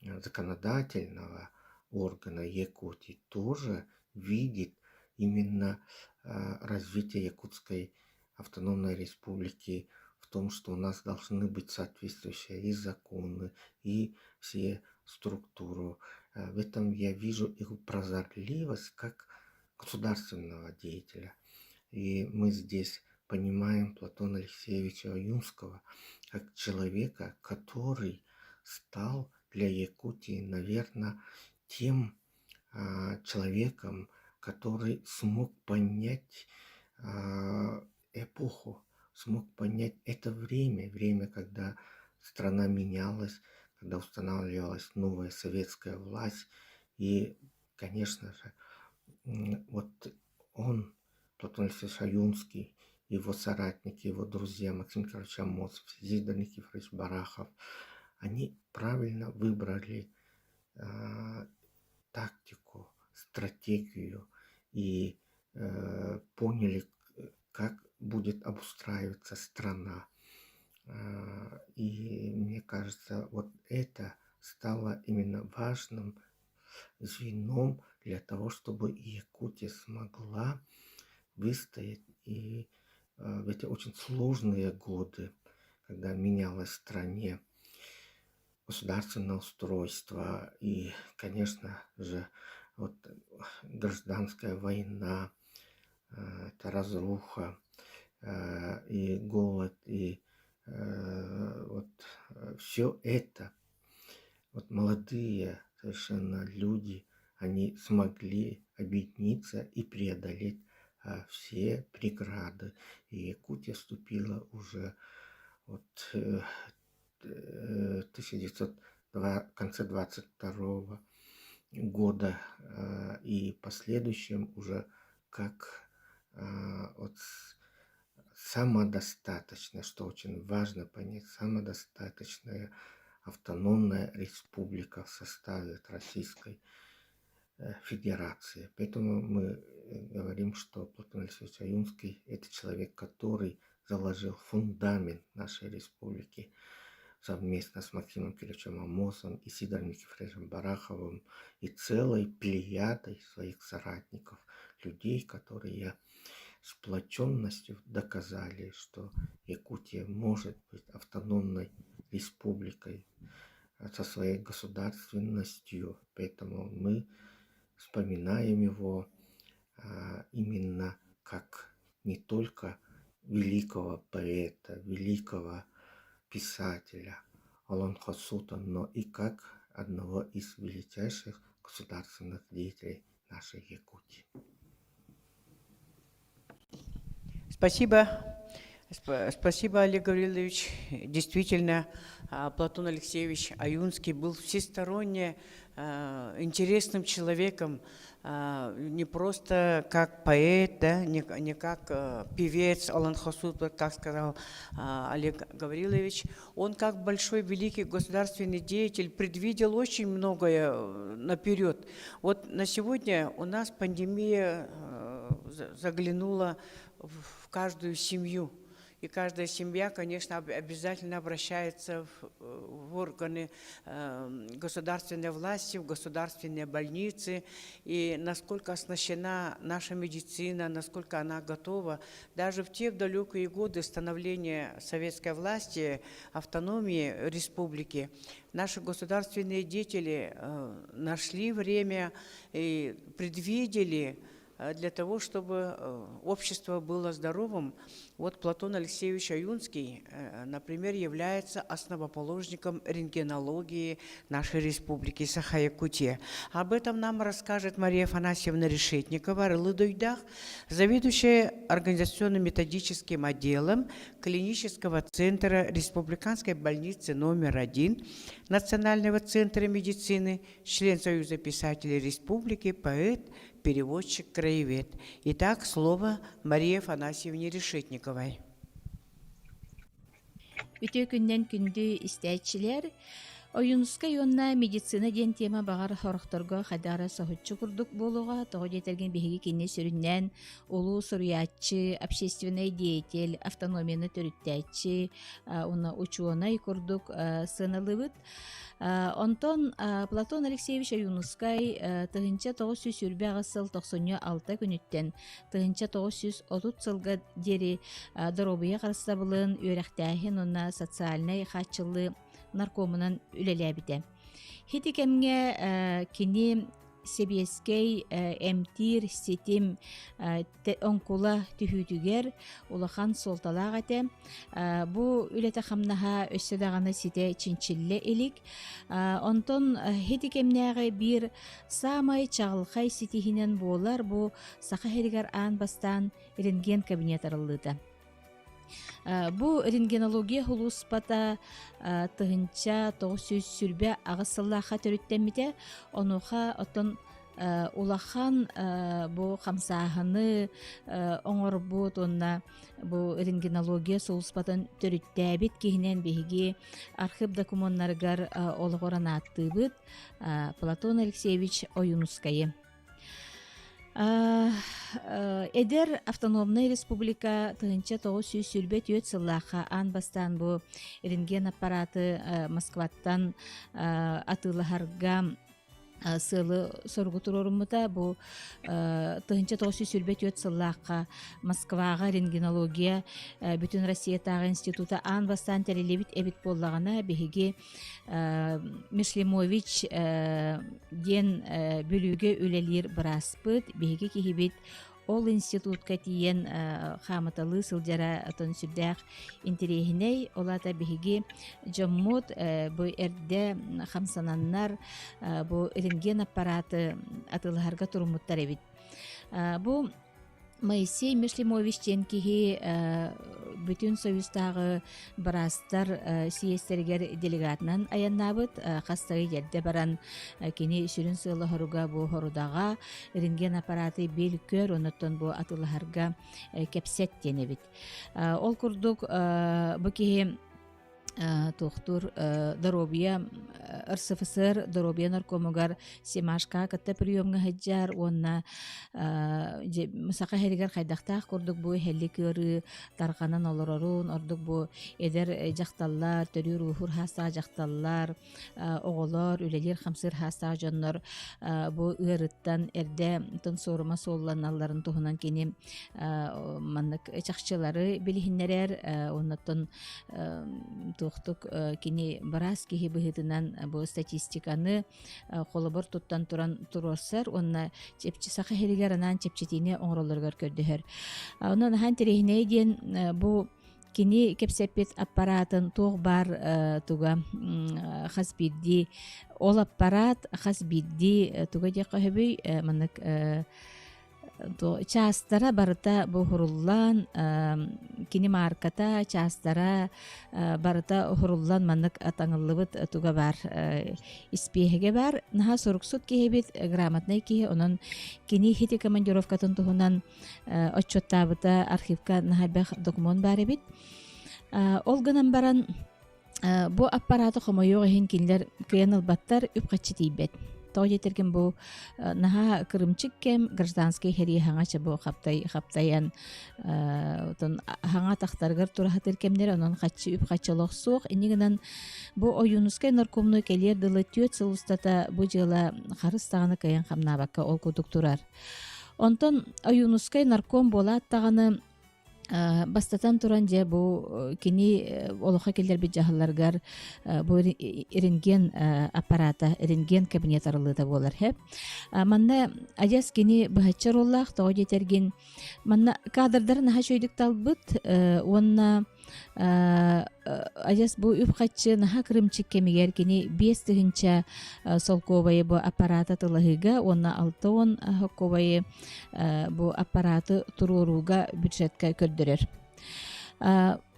э, законодательного органа Якутии, тоже видит именно э, развитие Якутской автономной республики в том, что у нас должны быть соответствующие и законы, и все структуру. Э, в этом я вижу их прозорливость как государственного деятеля. И мы здесь понимаем Платона Алексеевича Аюнского как человека, который стал для Якутии, наверное, тем а, человеком, который смог понять а, эпоху, смог понять это время, время, когда страна менялась, когда устанавливалась новая советская власть. И, конечно же, вот он, Платон Алексеевич Аюнский, его соратники, его друзья Максим Кирович Амосов, Зидар Никифорович Барахов, они правильно выбрали э, тактику, стратегию и э, поняли, как будет обустраиваться страна. Э, и мне кажется, вот это стало именно важным звеном для того, чтобы Якутия смогла выстоять и э, в эти очень сложные годы, когда менялось в стране государственное устройство и, конечно же, вот гражданская война, э, это разруха э, и голод, и вот все это, вот молодые совершенно люди, они смогли объединиться и преодолеть все преграды. И Якутия вступила уже вот 1902, конце 22 года и последующем уже как вот самодостаточная, что очень важно понять, самодостаточная автономная республика в составе Российской э, Федерации. Поэтому мы э, говорим, что Платон Алексеевич Аюнский – это человек, который заложил фундамент нашей республики совместно с Максимом Кирилловичем Амосом и Сидором Никифоровичем Бараховым и целой плеядой своих соратников, людей, которые сплоченностью доказали, что Якутия может быть автономной республикой со своей государственностью. Поэтому мы вспоминаем его а, именно как не только великого поэта, великого писателя Олонхосута, но и как одного из величайших государственных деятелей нашей Якутии. Спасибо. Спасибо, Олег Гаврилович. Действительно, а, Платон Алексеевич Аюнский был всесторонне интересным человеком, не просто как поэт, да, не, не как певец Олонхосут, как сказал Олег Гаврилович, он как большой великий государственный деятель предвидел очень многое наперед. Вот на сегодня у нас пандемия заглянула в каждую семью. И каждая семья, конечно, обязательно обращается в, в органы государственной власти, в государственные больницы. И насколько оснащена наша медицина, насколько она готова. Даже в те далекие годы становления советской власти, автономии республики, наши государственные деятели нашли время и предвидели для того, чтобы общество было здоровым. Вот Платон Алексеевич Ойунский, например, является основоположником рентгенологии нашей республики Саха-Якутия. Об этом нам расскажет Мария Афанасьевна Решетникова, Рылыдуйдах, заведующая организационно-методическим отделом клинического центра Республиканской больницы номер один Национального центра медицины, член Союза писателей республики, поэт, переводчик, краевед. Итак, слово Марии Афанасьевне Решетниковой. Үтүө күнүнэн күндү истээччилэр! Ойуунускай уонна медицина диэн тема баҕар сорохторго хайдах эрэ соһуччу курдук буолуоҕа, тоҕо диэтэргин биһиги кини сүрүннээн улуу суруйааччы, общественнай деятель, автономияны төрүттээччи уонна учуонай курдук сыаналыыбыт. Онтон Платон Алексеевич Ойуунускай 1928 сыл тохсунньу 6 күнүттэн 1930 сылга диэри доруобуйа харыстабылын, үөрэхтээһин уонна социальнай хааччыллыы наркомунан үлэлээбитэ. Ити кэмҥэ кини сэбиэскэй эмтиир ситим оҥкула түһүүтүгэр улахан суолталаах этэ. Бу үлэтэ-хамнаһа өссө даҕаны ситэ чинчиллэ илик. Онтон ити кэмнээҕи биир саамай чаҕылхай ситиһинэн буолар бу Саха сиригэр аан бастаан рентген кабинет арыллыыта. Бу рентгенология сулууспата 1928 сыллаахха төрүттэммитэ. Онуоха оттон улахан бу хамсааһыны оҥорбут уонна бу рентгенология сулууспатын төрүттээбит киһинэн биһиги архыып докумуоннарыгар олоҕуран ааттыыбыт Платон Алексеевич Ойуунускайы. Эдэр автономнай республика 1924 сыллаахха аан бастаан бу рентген аппараты Москваттан атыылаһарга сыалы соругу туруоруммута. Бу 1924 сыллаахха Москваҕа рентгенология бүтүн Россиятааҕы института аан бастаан тэриллибит эбит буоллаҕына, биһиги Мишлимович диэн Бүлүүгэ үлэлиир бырааспыт, биһиги киһибит ол институтка тиийэн хаамыталыы сылдьара отон сүрдээх интэриэһинэй. Ол аата биһиги дьоммут бу эрдэ хамсананнар бу рентген аппараты атыылаһарга туруммуттар эбит. Бу Моисей Мишлимович диэн киһи бүтүн Союзтааҕы быраастар съезтэригэр делегатынан айаннаабыт. Хас да ый эрдэ баран кини сүрүн сыала-соруга бу хорудаҕа рентген аппараты бил көр, оннуттан бу атыылаһарга кэпсэт диэн эбит. Ол курдук бу киһи туохтуур доруобуйа РСФСР доруобуйа наркомугар Семашка кытта приемҥа сылдьар уонна саха иһэригэр хайдахтаах курдук бу иһэллик ыарыы тарҕанан олорорун ордук бу эдэр дьахталлар төрүүр ууһуур хаастаах дьахталлар оҕолор үлэлиир хамсыыр хаастаах дьоннор бу ыарыттан эрдэ суорума суолланалларын туһунан кини маннык чахчылары билиһиннэрэр оннуттан туохтук кини быраас киһи быһыытынан бу статистиканы холобур туттан туран туруорсар уонна саха иһигэр анаан чэпчэтиини оҥороллоругар көрдөһөр. Онон аһаан интэриэһинэй диэн бу кини кэпсэппит аппараатын туох баар туга хас биирдии ол аппарат хас биирдии туга диэххэ сөбүй маннык. Чаастара барыта бу уһуруллан, кини маарката, чаастара барыта уһуруллан маннык таҥыллыбыт туга баар, испиэһэгэ баар. Наһаа суруксут киһибит, грамотнай киһи, онон кини хити командировкатын туһунан отчуоттаабыта архивка наһаа элбэх докумуон баар эбит. Ол гынан баран Бу аппарааты хомойуох иһин кинилэр кыайан ылбаттар, үп-харчы тиийбэт. Тоҕо диэтэргин бу наһаа кырымчык кэм гражданскай сэрии хаҥа чабы хаптай хаптайан отон хаҥа атахтарыгар тура сатыыр кэмнэр онон хаччы үп-харчы олох суох. Инньэ гынан бу Ойуунускай наркомнуй кэлиэр дылы түөрт сыл устата бу дьыала харыс даҕаны кыайан хамнаабакка ол курдук турар. Онтон Ойуунускай нарком буолаат даҕаны Бастатан туран, дьэ, бу кини олоххо киллэрбит дьаһалларыгар бу рентген аппарата, рентген кабинет арыллыыта буолар һэ. Манна адьас кини быһаччы оруоллаах, тоҕо диэтэргин, манна кадрдары наһаа үчүгэйдик талбыт уонна Адьас бу үп-харчы наһаа кырыымчык кэмигэр кини 5000 солкуобайы бу аппарааты атылаһыыга уонна 60 солкуобайы бу аппарааты туруорууга бюджетка көрдөрөр.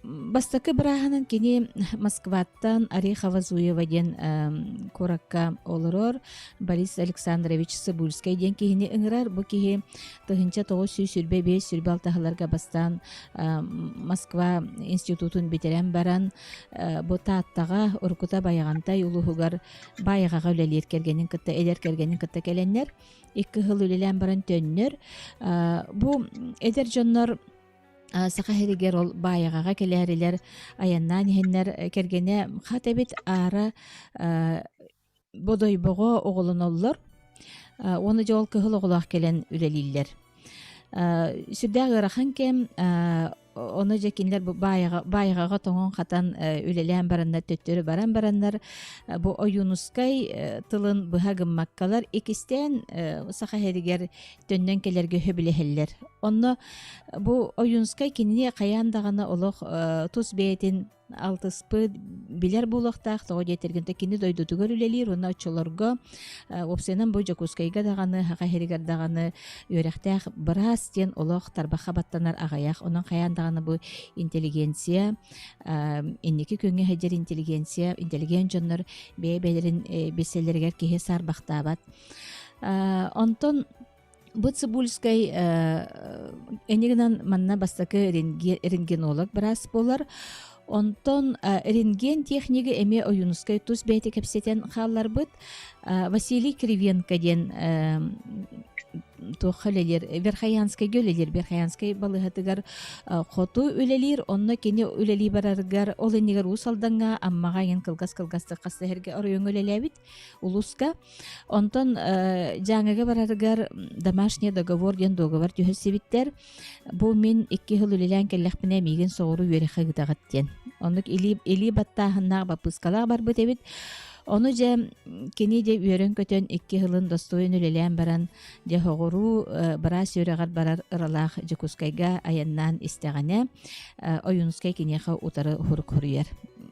Бастакы бырааһынан кини Москваттан Орехово-Зуево диэн куоракка олорор Борис Александрович Цыбульскай диэн киһини ыҥырар. Бу киһи 1925-26 сылларга бастаан Москва институтун бүтэрэн баран бу Тааттаҕа уруккута Байаҕантай улууһугар Баайаҕаҕа үлэлиир кэргэнин кытта эдэр кэргэнин кытта кэлэннэр икки сыл үлэлээн баран төннөр. Бу эдэр дьоннор Саха сиригэр ол Баайаҕаҕа кэлээрилэр айаннаан иһэннэр кэргэнэ хат эбит аара Бодойбоҕо оҕолоноллор уонна дьэ ол кыһыл оҕолоох кэлэн үлэлииллэр. Сүрдээх ыарахан кэм, ону дьэ кинилэр бу баайаҕаҕа тоҥон-хатан үлэлээн бараннар, төттөрү баран бараннар, бу Ойуунускай тылын быһа гыммаккалар иккистээн Саха сиригэр төннөн кэлэргэ сөбүлэһэллэр. Онно бу Ойуунускай кинини хайаан даҕаны олох тус бэйэтин алтыспыт, билэр буолуохтаах, тоҕо диэтэргин кини дойдутугар үлэлиир уонна оччолорго уопсайынан бу Дьокуускайга даҕаны, Саха сиригэр даҕаны үөрэхтээх быраас диэн олох тарбахха баттанар аҕыйах. Онон хайаан даҕаны бу интеллигенция, инники күҥҥэ сылдьар интеллигенция, интеллигент дьоннор бэйэ-бэйэлэрин билсэллэригэр киһи саарбахтаабат. Онтон Бу Цибульскай эни гынан манна бастакы рентгенолог быраас буолар. Онтон рентген техниги эмиэ Ойуунускай тус бэйэтэ кэпсэтэн хаалларбыт. Василий Кривенко диэн туохха үлэлиир Верхоянскайга үлэлиир Верхоянскай балыыһатыгар хоту үлэлиир онно кини үлэлии барарыгар ол иннигэр Уус Алдаҥҥа Аммаҕа иһин кылгас-кылгастык хас да сиргэ оройуоҥҥа үлэлээбит улууска Онтон Дьааҥыга барарыгар домашний договор диэн дуогабар түһэрсибиттэр. Бу мин икки сыл үлэлээн кэллэхпинэ миигин соҕуруу үөрэххэ ыытаҕыт диэн. Оннук илии, илии баттааһыннаах баппыыскалаах барбыт эбит. Ону дьэ кини дьэ үөрэн-көтөн икки сылын достойун үлэлээн баран дьэ соҕуруу быраас үөрэҕэр барар ыралаах Дьокуускайга айаннаан истэҕинэ Ойуунускай киниэхэ утары хурук хоруйар.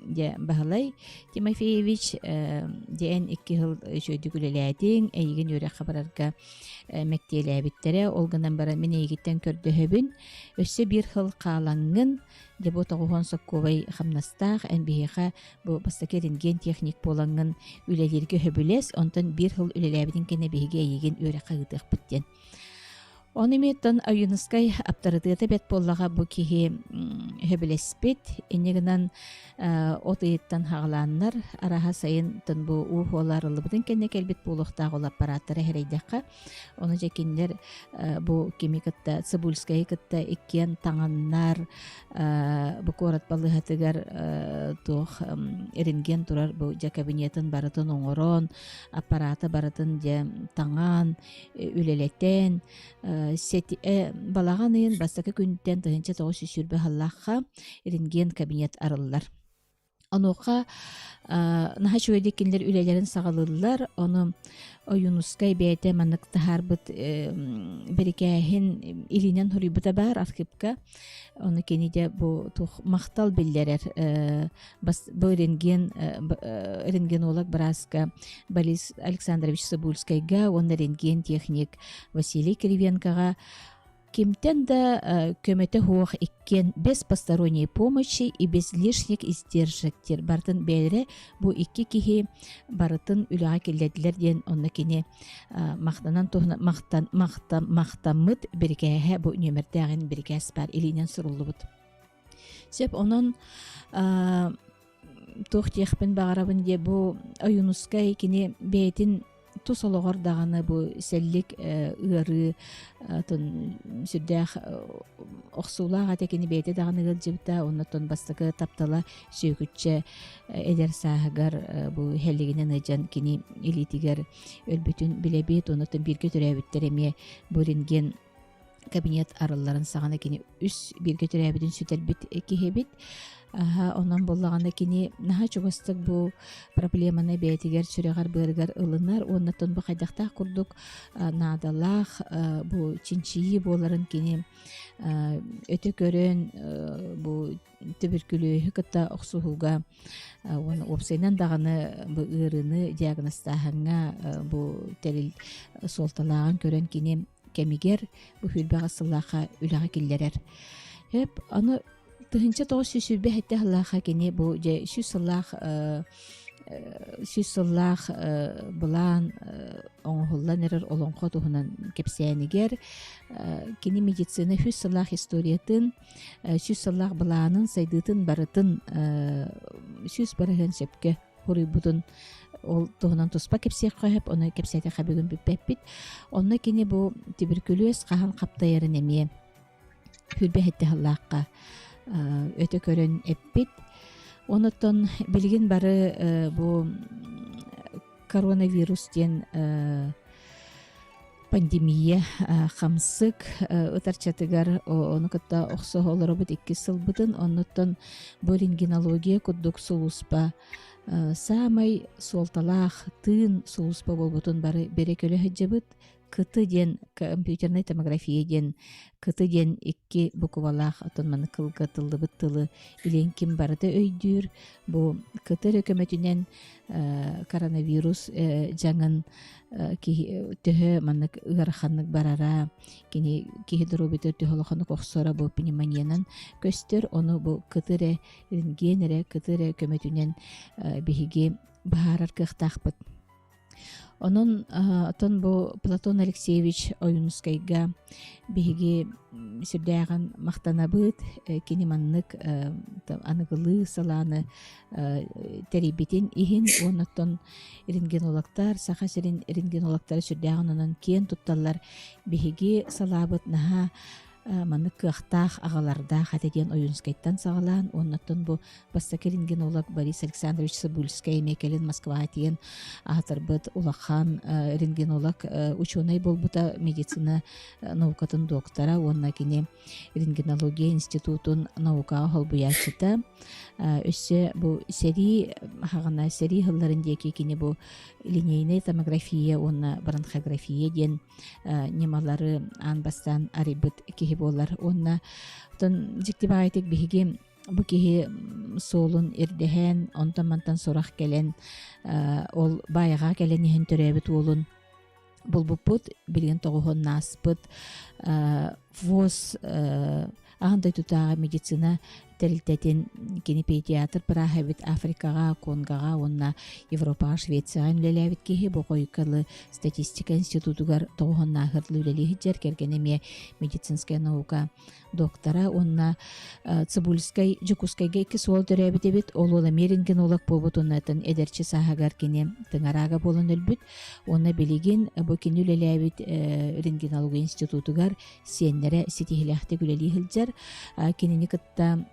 Дьэ Баһылай Тимофеевич, диэн икки сыл үчүгэйдик үлэлээтиҥ, эйигин үөрэххэ барарга мэктиэлээбиттэрэ, ол гынан баран мин эйигиттэн көрдөһөбүн, өссө биир сыл хаалаҥҥын, дьэ бу тоҕуһуон соккуобай хамнастаах, эн биһиэхэ бу бастакы рентген техник буолаҥҥын үлэлииргэ сөбүлэс, онтон биир сыл үлэлээбитиҥ кэннэ биһиги эйигин үөрэххэ ыытыахпыт диэн. Ону эмиэ Ойуунускай аптарытыата бэрт буоллаҕа бу киһи сөбүлэспит. Инньэ гынан от ыйыттан хаҕалааннар араһа сайын бу уу хуола арыллыбытын кэннэ кэлбит буолуохтаах ол аппарааттара эрэйдэххэ. Ону дьэ кинилэр бу кими кытта Цибульскайы кытта иккиэн таҥаннар бу куорат балыыһатыгар туох рентген турар бу дьэ кабинетын барытын оҥорон аппарата барытын дьэ таҥан үлэлэтэн балаҕан ыйын бастакы күнтэн 1920 сыллаахха рентген кабинет арыллар. Онуоха наһаа үчүгэйдик кинилэр үлэлэрин саҕалыыллар. Ону Ойуунускай бэйэтэ маннык таһаарбыт бирикээһин илиинэн суруйбута баар архыыпка. Ону кини дьэ бу туох махтал биллэрэр бу рентген рентгенолог бырааска Борис Александрович Цыбульскайга уонна рентген-техник Василий Кривенкоҕа Кимтэн да көмөтө суох иккиэн без посторонней помощи и без лишних издержек диир барытын бэйэлэрэ бу икки киһи барытын үлэҕэ киллэрдилэр диэн онно кини махтанан туһунан махтан махтан махтаммыт бирикээһэ бу нүөмэрдээҕин бирикээс баар илиинэн суруллубут. Сөп онон туох диэхпин баҕарабын диэ бу Ойуунускай кини бэйэтин тус олоҕор даҕаны бу сэллик ыарыы сүрдээх охсуулаах этэ кини бэйэтэ даҕаны ыалдьыбыта оннуттан бастакы таптала Сүөкүччэ эдэр сааһыгар бу иһэллигинэн ыалдьан кини илиитигэр өлбүтүн билэбит оннуттан бииргэ төрөөбүттэр эмиэ бу рентген кабинет арылларын саҕана кини үс бииргэ төрөөбүтүн сүтэрбит киһибит. Онон буоллаҕына кини наһаа чугастык бу проблеманы бэйэтигэр сүрэҕэр-быарыгар ылынар уонна бу хайдахтаах курдук наадалаах бу чинчийии буоларын кини өтө көрөн бу түбүркүлүөһү кытта охсуһууга уонна уопсайынан даҕаны бу ыарыыны диагностааһыҥҥа бу тэрил суолталааҕын көрөн кини кэмигэр бу сүүрбэҕэ сыллаахха үлэҕэ киллэрэр. Эп аны 1927 сыллаахха кини бу дьэ сүүс сыллаах сүүс сыллаах былаан оҥоһуллан эрэр олоҥхо туһунан кэпсээнигэр кини медицина сүүс сыллаах историятын сүүс сыллаах былаанын сайдыытын барытын 100% сөпкө суруйбутун ол туһунан туспа кэпсиэххэ сөп, ону кэпсээтэххэ бүгүн бүппэппит. Онно кини бу түбүркүлүөс хаһан хаптайарын эмиэ сүүрбэ сыллаахха өтө көрөн эппит. Онуттан билигин бары бу коронавирус диэн пандемия хамсык ытарчатыгар ону кытта охсуһа олоробут иккис сылбытын оннуттан бу рентгенология курдук сулууспа саамай суолталаах тыын сулууспа буолбутун бары бэрэ көрө сылдьабыт КТ диэн компьютерная томография диэн КТ диэн икки буквалаах оттон маны кылгатыллыбыт тылы билигин ким барыта өйдүүр бу КТ эрэ көмөтүнэн коронавирус дьаҥын киһи төһө маннык ыараханнык барара кини киһи доруобуйатыгар төһө улаханнык охсоро бу пневмониянан көстөр ону бу КТ эрэ рентген эрэ КТ эрэ көмөтүнэн биһиги быһаарар кыахтаахпыт Онон оттон бу Платон Алексеевич Ойуунускайга биһиги сүрдээҕин махтанабыт. Кини маннык аныгылыы салааны тэрийбитин иһин уонна оттон рентгенологтар, Саха сирин рентгенологтара сүрдээҕин онон киэн тутталлар. Биһиги салаабыт наһаа маннык кыахтаах аҕалардаах этэ диэн Ойуунскайтан саҕалаан уонна оттон бу бастакы рентгенолог Борис Александрович Цыбульскай эмиэ кэлин Москваҕа тиийэн аатырбыт улахан рентгенолог учуонай буолбута медицина наукатын доктора уонна кини рентгенология институтун наукаҕа холбуйааччыта өссө бу сэрии хаҕана сэрии сылларын диэки кини бу линейная томография уонна бронхография диэн ньымалары аан бастаан арыйбыт киһи буолар уонна оттон дьикти баҕайытык биһиги бу киһи суолун ирдэһэн онтон-мантан сурах кэлэн ол баайаҕа кэлэн иһэн төрөөбүт уолун булбуппут билигин тоҕуһун ааспыт ВОЗ аан дойдутааҕы медицина тэрилтэтин кини педиатр бырааһа эбит Африкаҕа, Конгаҕа уонна Европаҕа, Швецияҕа үлэлээбит киһи бу хойуккалы статистика институтугар тоҕуһуннааһырлыы үлэлии сылдьар кэргэнэ эмиэ медицинская наука доктора уонна Цибульскай Дьокуускайга икки суол төрөөбүт эбит. Ол уол эмиэ рентгенолог буолбут уонна эдэрчи сааһыгар кини тыҥараага буолан өлбүт. Уонна билигин бу кини үлэлээбит рентгенология институтугар сиэннэрэ ситиһилээхтик үлэлии сылдьар. Кинини кытта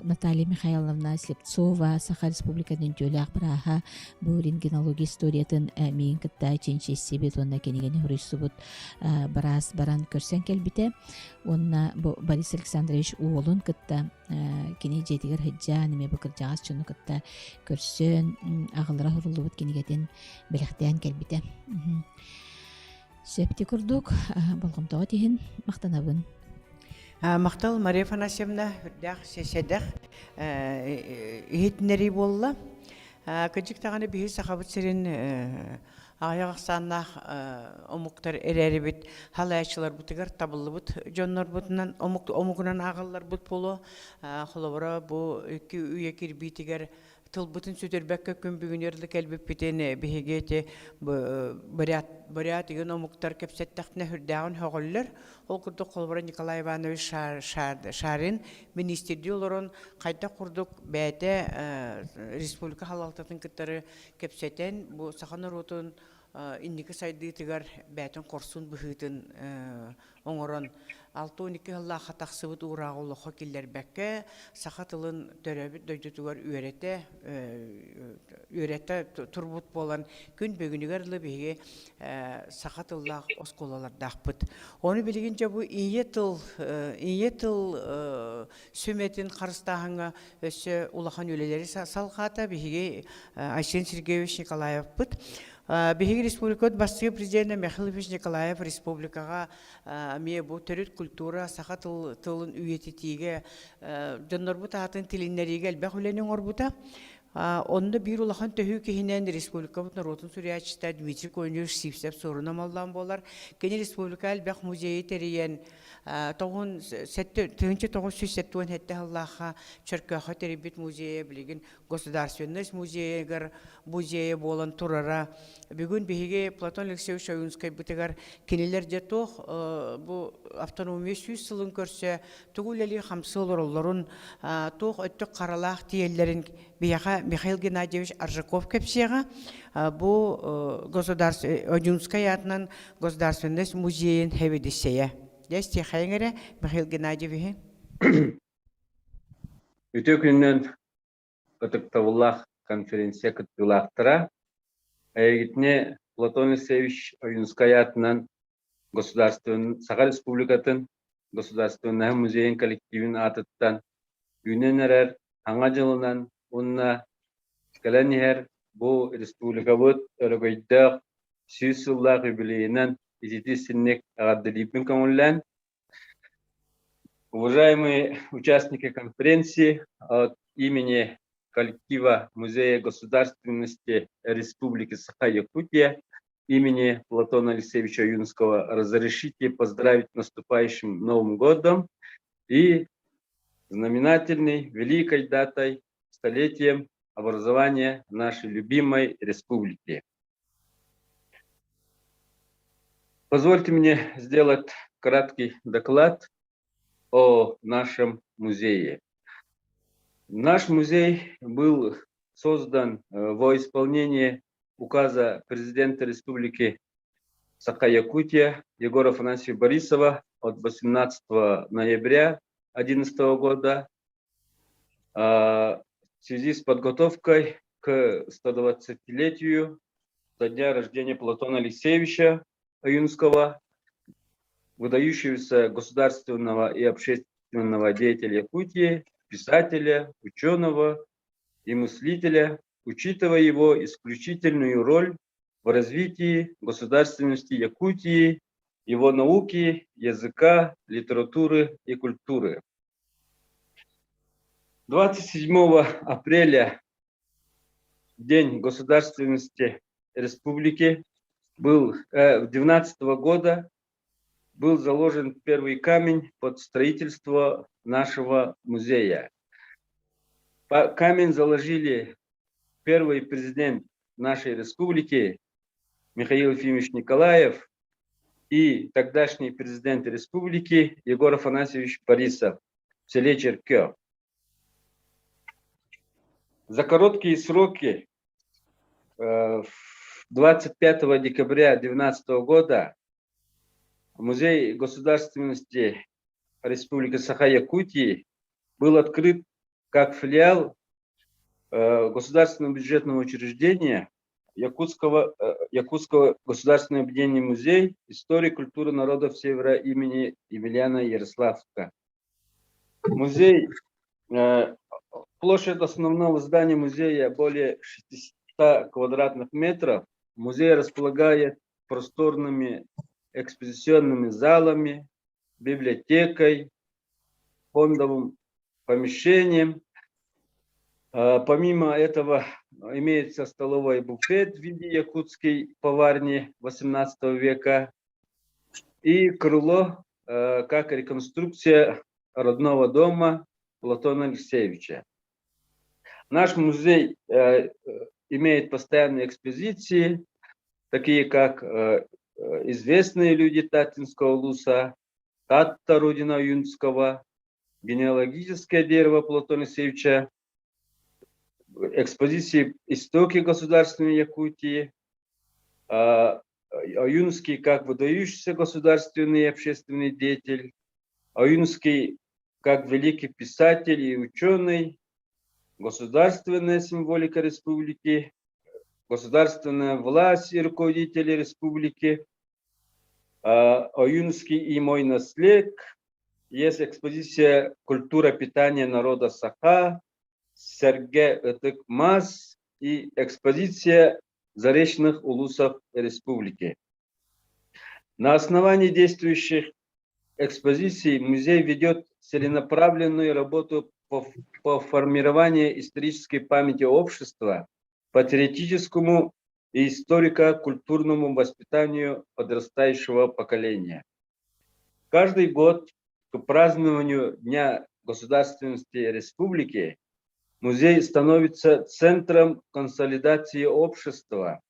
Наталья Михайловна Слепцова Саха Республикатын үтүөлээх бырааһа бу рентгенология историятын миигин кытта чинчийсибит уонна кинигэни суруйсубут быраас баран көрсөн кэлбитэ. Уонна бу Борис Александрович уолун кытта кини дьиэтигэр сылдьан эмиэ бу кырдьаҕас дьону кытта көрсөн аҕалара суруллубут кинигэтин бэлэхтээн кэлбитэ. Сөпти курдук болҕомтоҕо тиһин махтанабын. Махтал Мария Афанасьевна үрдээх сэдэх иһитиннэрии буолла. Кырдьык даҕаны биһи Сахабыт сирин аҕыйах ахсааннаах омуктар эрээрибит халааччыларбытыгар табыллыбыт дьоннорбутунан омук омугунан ааҕылларбыт буолуо. Холобура бу икки үйэ кирбиитигэр тылбытын сүтэрбэккэ күн бүгүнүгэр да кэлбиппитин биһиги ити бурят бурят игин омуктар кэпсэттэхтинэ сүрдээҕин сөҕөллөр. Ол курдук холобура Николай Иванович Шарин министрдии олорон хайдах курдук бэйэтэ республика салалтатын кытары кэпсэтэн бу саха норуотун инники сайдыытыгар бэйэтин хорсун быһыытын оҥорон 62 сыллаахха тахсыбыт уурааҕы олоххо киллэрбэккэ саха тылын төрөөбүт дойдутугар үөрэтэ үөрэтэ турбут буолан күн бүгүнүгэр дылы биһиги саха тыллаах оскуолалардаахпыт. Ону билигин дьэ бу ийэ тыл ийэ тыл сүмэтин харыстааһыҥҥа өссө улахан үлэлэри салҕаата биһиги Айсен Сергеевич Николаевпыт. Биһиги республикабыт бастакы президенэ Михаил Ильич Николаев республикаҕа эмиэ бу төрүт культура, саха тыл, тылын үйэтитиигэ дьоннорбут аатын тилиннэриигэ элбэх үлэни оҥорбута. Онно биир улахан төһүү киһинэн республикабыт норуотун суруйааччыта Дмитрий Конюш Сивцев-Суорун Омоллоон буолар. Кини республика элбэх музейы тэрийэн 1977 сыллаахха Чөркөөххө тэрийбит музейа билигин Государственность музейыгар музейа буолан турара. Бүгүн биһиги Платон Алексеевич Ойуунскайбытыгар кинилэр дьэ туох бу автономия сүүс сылын көрсө тугу үлэлии хамсыы олороллорун, туох өттүк харалаах тиийэллэрин биһиэхэ Михаил Геннадьевич Аржаков кэпсиэҕэ. Бу государство Ойуунскай аатынан Государственность музейын сэбиэдиссэйэ. Дьэ, истиэхэйиҥ эрэ Михаил Геннадьевиһы. Үтүө күнүнэн ытыктабыллаах конференция кыттыылаахтара, эйигитини Платон Алексеевич Ойуунскай аатынан Государственный Саха Республикатын Государственнай музейын коллективин аатыттан үүнэн эрэр Саҥа дьылынан уонна кэлэн иһэр бу республикабыт өрөгөйдөөх 100 сыллаах юбилейынан ититии-синник эҕэрдэлиирбин көҥүллээн Уважаемые участники конференции, от имени коллектива Музея государственности Республики Саха-Якутия имени Платона Алексеевича Юнского разрешите поздравить наступающим Новым годом и знаменательной великой датой столетием образования нашей любимой республики. Позвольте мне сделать краткий доклад о нашем музее. Наш музей был создан во исполнение указа президента Республики Саха-Якутия Егора Афанасьевича Борисова от 18 ноября 2011 года в связи с подготовкой к 120-летию со дня рождения Платона Алексеевича Аюнского, выдающегося государственного и общественного деятеля Якутии, писателя, ученого и мыслителя, учитывая его исключительную роль в развитии государственности Якутии, его науки, языка, литературы и культуры. 27 апреля, День государственности республики, был 2012 года был заложен первый камень под строительство нашего музея. Камень заложили первый президент нашей республики Михаил Ефимович Николаев и тогдашний президент республики Егор Афанасьевич Борисов в селе Черкё. За короткие сроки 25 декабря 2012 года Музей государственности Республики Саха-Якутии был открыт как филиал государственного бюджетного учреждения Якутского, Якутского государственного объединения музей истории культуры народов Севера имени Емельяна Ярославска. Музей, площадь основного здания музея более 600 квадратных метров. Музей располагает просторными экспозиционными залами, библиотекой, фондовым помещением. Помимо этого имеется столовая и буфет в виде якутской поварни XVIII века и крыло как реконструкция родного дома Платона Алексеевича. Наш музей имеет постоянные экспозиции, такие как известные люди Таттинского улуса, Татта Родина Ойунского, генеалогическое дерево Платона Алексеевича, экспозиции «Истоки государственной Якутии», Ойунский как выдающийся государственный и общественный деятель, Ойунский как великий писатель и ученый, государственная символика республики, государственная власть и руководители республики, Ойунский и мой наслед, есть экспозиция «Культура питания народа Саха», Сэргэ Ытык Мас и экспозиция заречных улусов республики. На основании действующих экспозиций музей ведет целенаправленную работу по формированию исторической памяти общества, патриотическому и историко-культурному воспитанию подрастающего поколения. Каждый год к празднованию Дня государственности республики музей становится центром консолидации общества,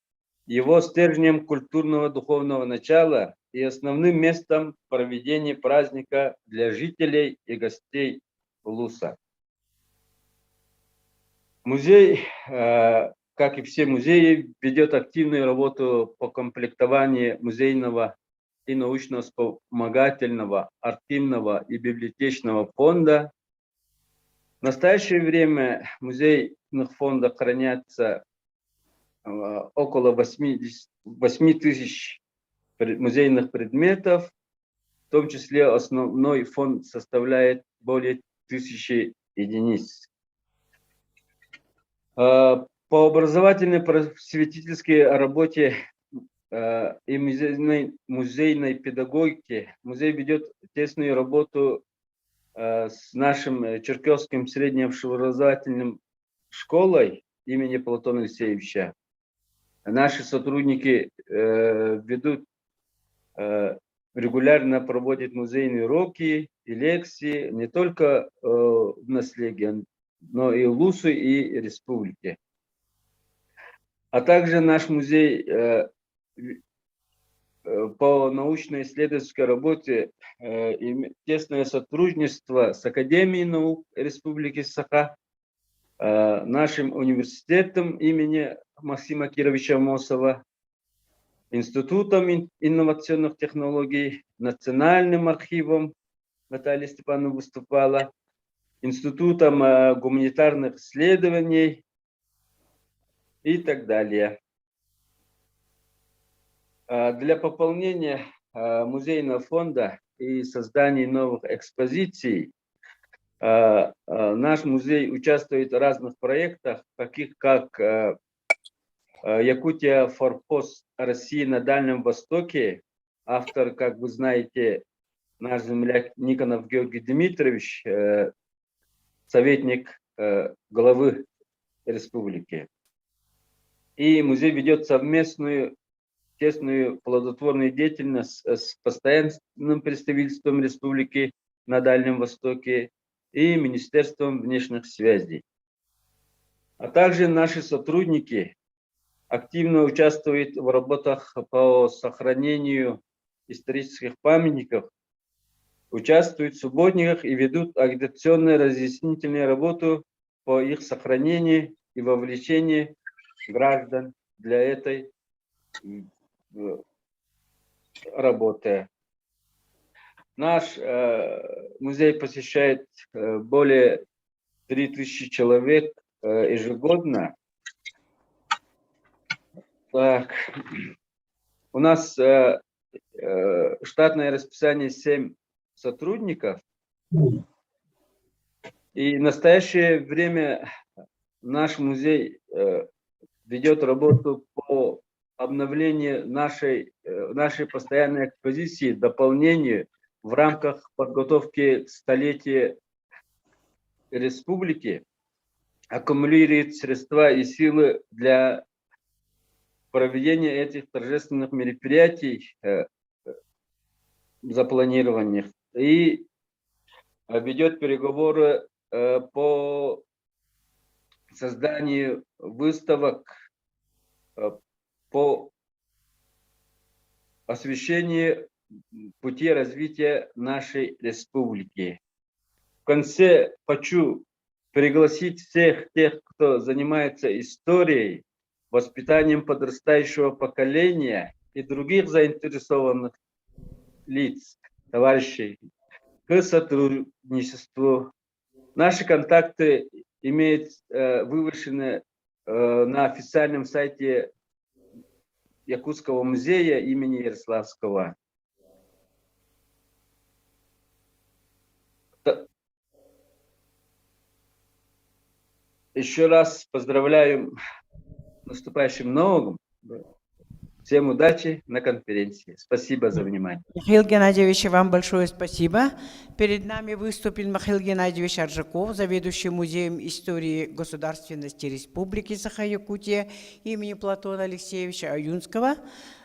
его стержнем культурного духовного начала и основным местом проведения праздника для жителей и гостей Улуса. Музей, как и все музеи, ведет активную работу по комплектованию музейного и научно-вспомогательного, архивного и библиотечного фонда. В настоящее время в музейных фондах хранятся около 8 тысяч музейных предметов, в том числе основной фонд составляет более 1000 единиц. По образовательной просветительской работе и музейной педагогике музей ведет тесную работу с нашим Черкесским средним общеобразовательным школой имени Платона Алексеевича. Наши сотрудники ведут, регулярно проводят музейные уроки и лекции не только в наследии, но и в Улусу, и республике. А также наш музей по научно-исследовательской работе тесное сотрудничество с Академией наук Республики Саха, нашим университетом имени Максима Кировича Амосова, Институтом инновационных технологий, Национальным архивом, Наталья Степановна выступала, Институтом гуманитарных исследований и так далее. Для пополнения музейного фонда и создания новых экспозиций наш музей участвует в разных проектах, таких как Якутия Форпост России на Дальнем Востоке. Автор, как вы знаете, наш земляк Никонов Георгий Дмитриевич, советник главы республики. И музей ведет совместную тесную плодотворную деятельность с постоянным представительством республики на Дальнем Востоке и Министерством внешних связей. А также наши сотрудники активно участвуют в работах по сохранению исторических памятников, участвуют в субботниках и ведут агитационно-разъяснительную работу по их сохранению и вовлечению граждан для этой работы. Наш э, музей посещает э, более 3000 человек э, ежегодно. Так, у нас э, э, штатное расписание 7 сотрудников. И в настоящее время наш музей э, ведет работу по обновлению нашей, э, нашей постоянной экспозиции, дополнению в рамках подготовки к столетия республики, аккумулирует средства и силы для проведения этих торжественных мероприятий, э, запланированных, и ведет переговоры э, по созданию выставок э, по освещению пути развития нашей республики. В конце хочу пригласить всех тех, кто занимается историей, воспитанием подрастающего поколения и других заинтересованных лиц, товарищей, к сотрудничеству. Наши контакты имеют э, вывешены э, на официальном сайте Якутского музея имени Ярославского. Еще раз поздравляю с наступающим Новым Всем удачи на конференции. Спасибо за внимание. Михаил Геннадьевич, вам большое спасибо. Перед нами выступил Михаил Геннадьевич Аржаков, заведующий Музеем истории государственности Республики Саха-Якутия имени Платона Алексеевича Аюнского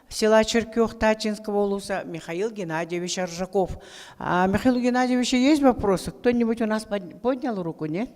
села Черкех Тачинского улуса Михаил Геннадьевич Аржаков. А Михаилу Геннадьевичу есть вопросы? Кто-нибудь у нас поднял руку, нет?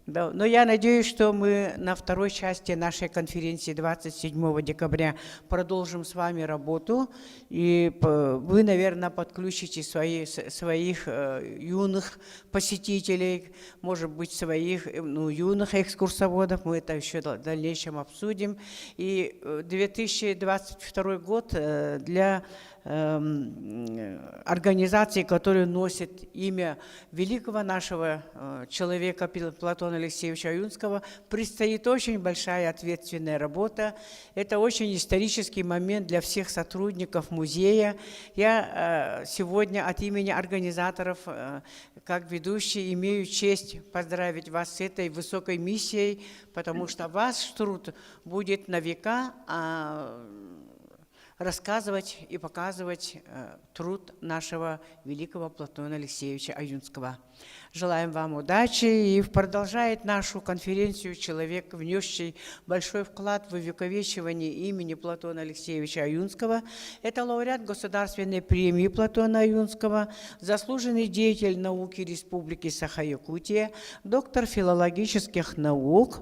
Да, но я надеюсь, что мы на второй части нашей конференции 27 декабря продолжим с вами работу. И вы, наверное, подключите свои, своих э, юных посетителей, может быть, своих э, ну, юных экскурсоводов. Мы это еще в дальнейшем обсудим. И 2022 э, год для эм, организации, которая носит имя великого нашего человека Платона Алексеевича Аюнского, предстоит очень большая ответственная работа. Это очень исторический момент для всех сотрудников музея. Я сегодня от имени организаторов, как ведущий, имею честь поздравить вас с этой высокой миссией, потому что ваш труд будет на века а, рассказывать и показывать э, труд нашего великого Платона Алексеевича Аюнского. Желаем вам удачи и продолжает нашу конференцию человек, внесший большой вклад в увековечивание имени Платона Алексеевича Аюнского. Это лауреат Государственной премии Платона Аюнского, заслуженный деятель науки Республики Саха-Якутия, доктор филологических наук,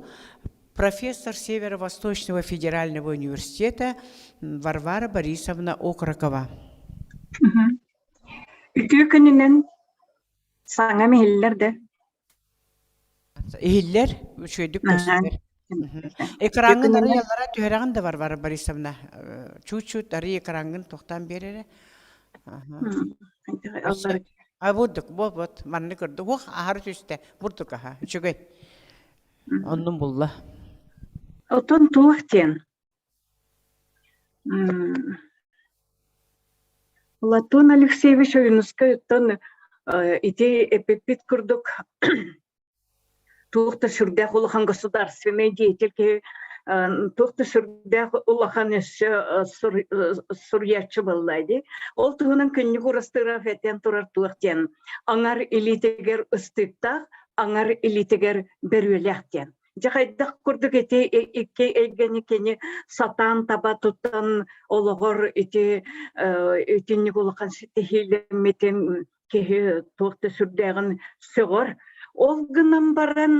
профессор Северо-Восточного федерального университета Варвара Борисовна Окрокова. Үтүө күнүнэн саҥам иһиллэр да? Иһиллэр, үчүгэйдик көстөр. Экраҥҥын арыйаллара түһэрэҕин да Варвара Борисовна. Чуть-чуть арый экраҥҥын тохтоон биэр эрэ. А бурдук, вот, вот, манны көрдүк. Уох, аһары түстэ. Бурдук аха, үчүгэй. Оннун булла. Оттон туох диэн? Платон Алексеевич Ойуунускай оттон ити эппиппит курдук туох да сүрдээх улахан государственный деятель киһи туох да сүрдээх улахан өссө суруйааччы буолла дии. Ол туһунан күннүк Урастыров этэн турар туох диэн аҥар илиитигэр ыстыыктаах, аҥар илиитигэр бөрүөлээх диэн. Дьэ хайдах курдук ити икки эйгэни кини сатаан таба тутан олоҕор ити итинник улахан ситиһиилэммитин киһи туох да сүрдээҕин сөҕөр. Ол гынан баран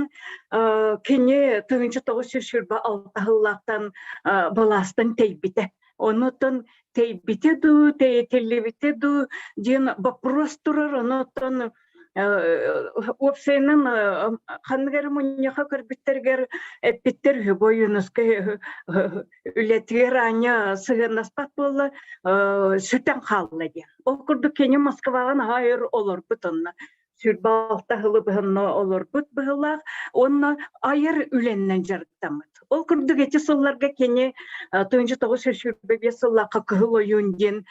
кини 1926 сыллаахтан былаастан тэйбитэ. Онутон тэйбитэ дуу, тэйитиллибитэ дуу диэн вопрос турар. Онутон Уопсайынан ханнык эрэ мунньахха көрбүттэригэр эппиттэр үһү бу Ойуунускай үлэтигэр аанньа сыһыаннаспат буолла, сүтэн хаалла диэн. Ол курдук кини Москваҕа наһаа өр олорбут онно. 26 сылы быһынна олорбут быһыылаах уонна айар үлэннэн дьарыктаммыт. Ол курдук ити сылларга кини 1925 сыллаахха Кыһыл ойуун диэн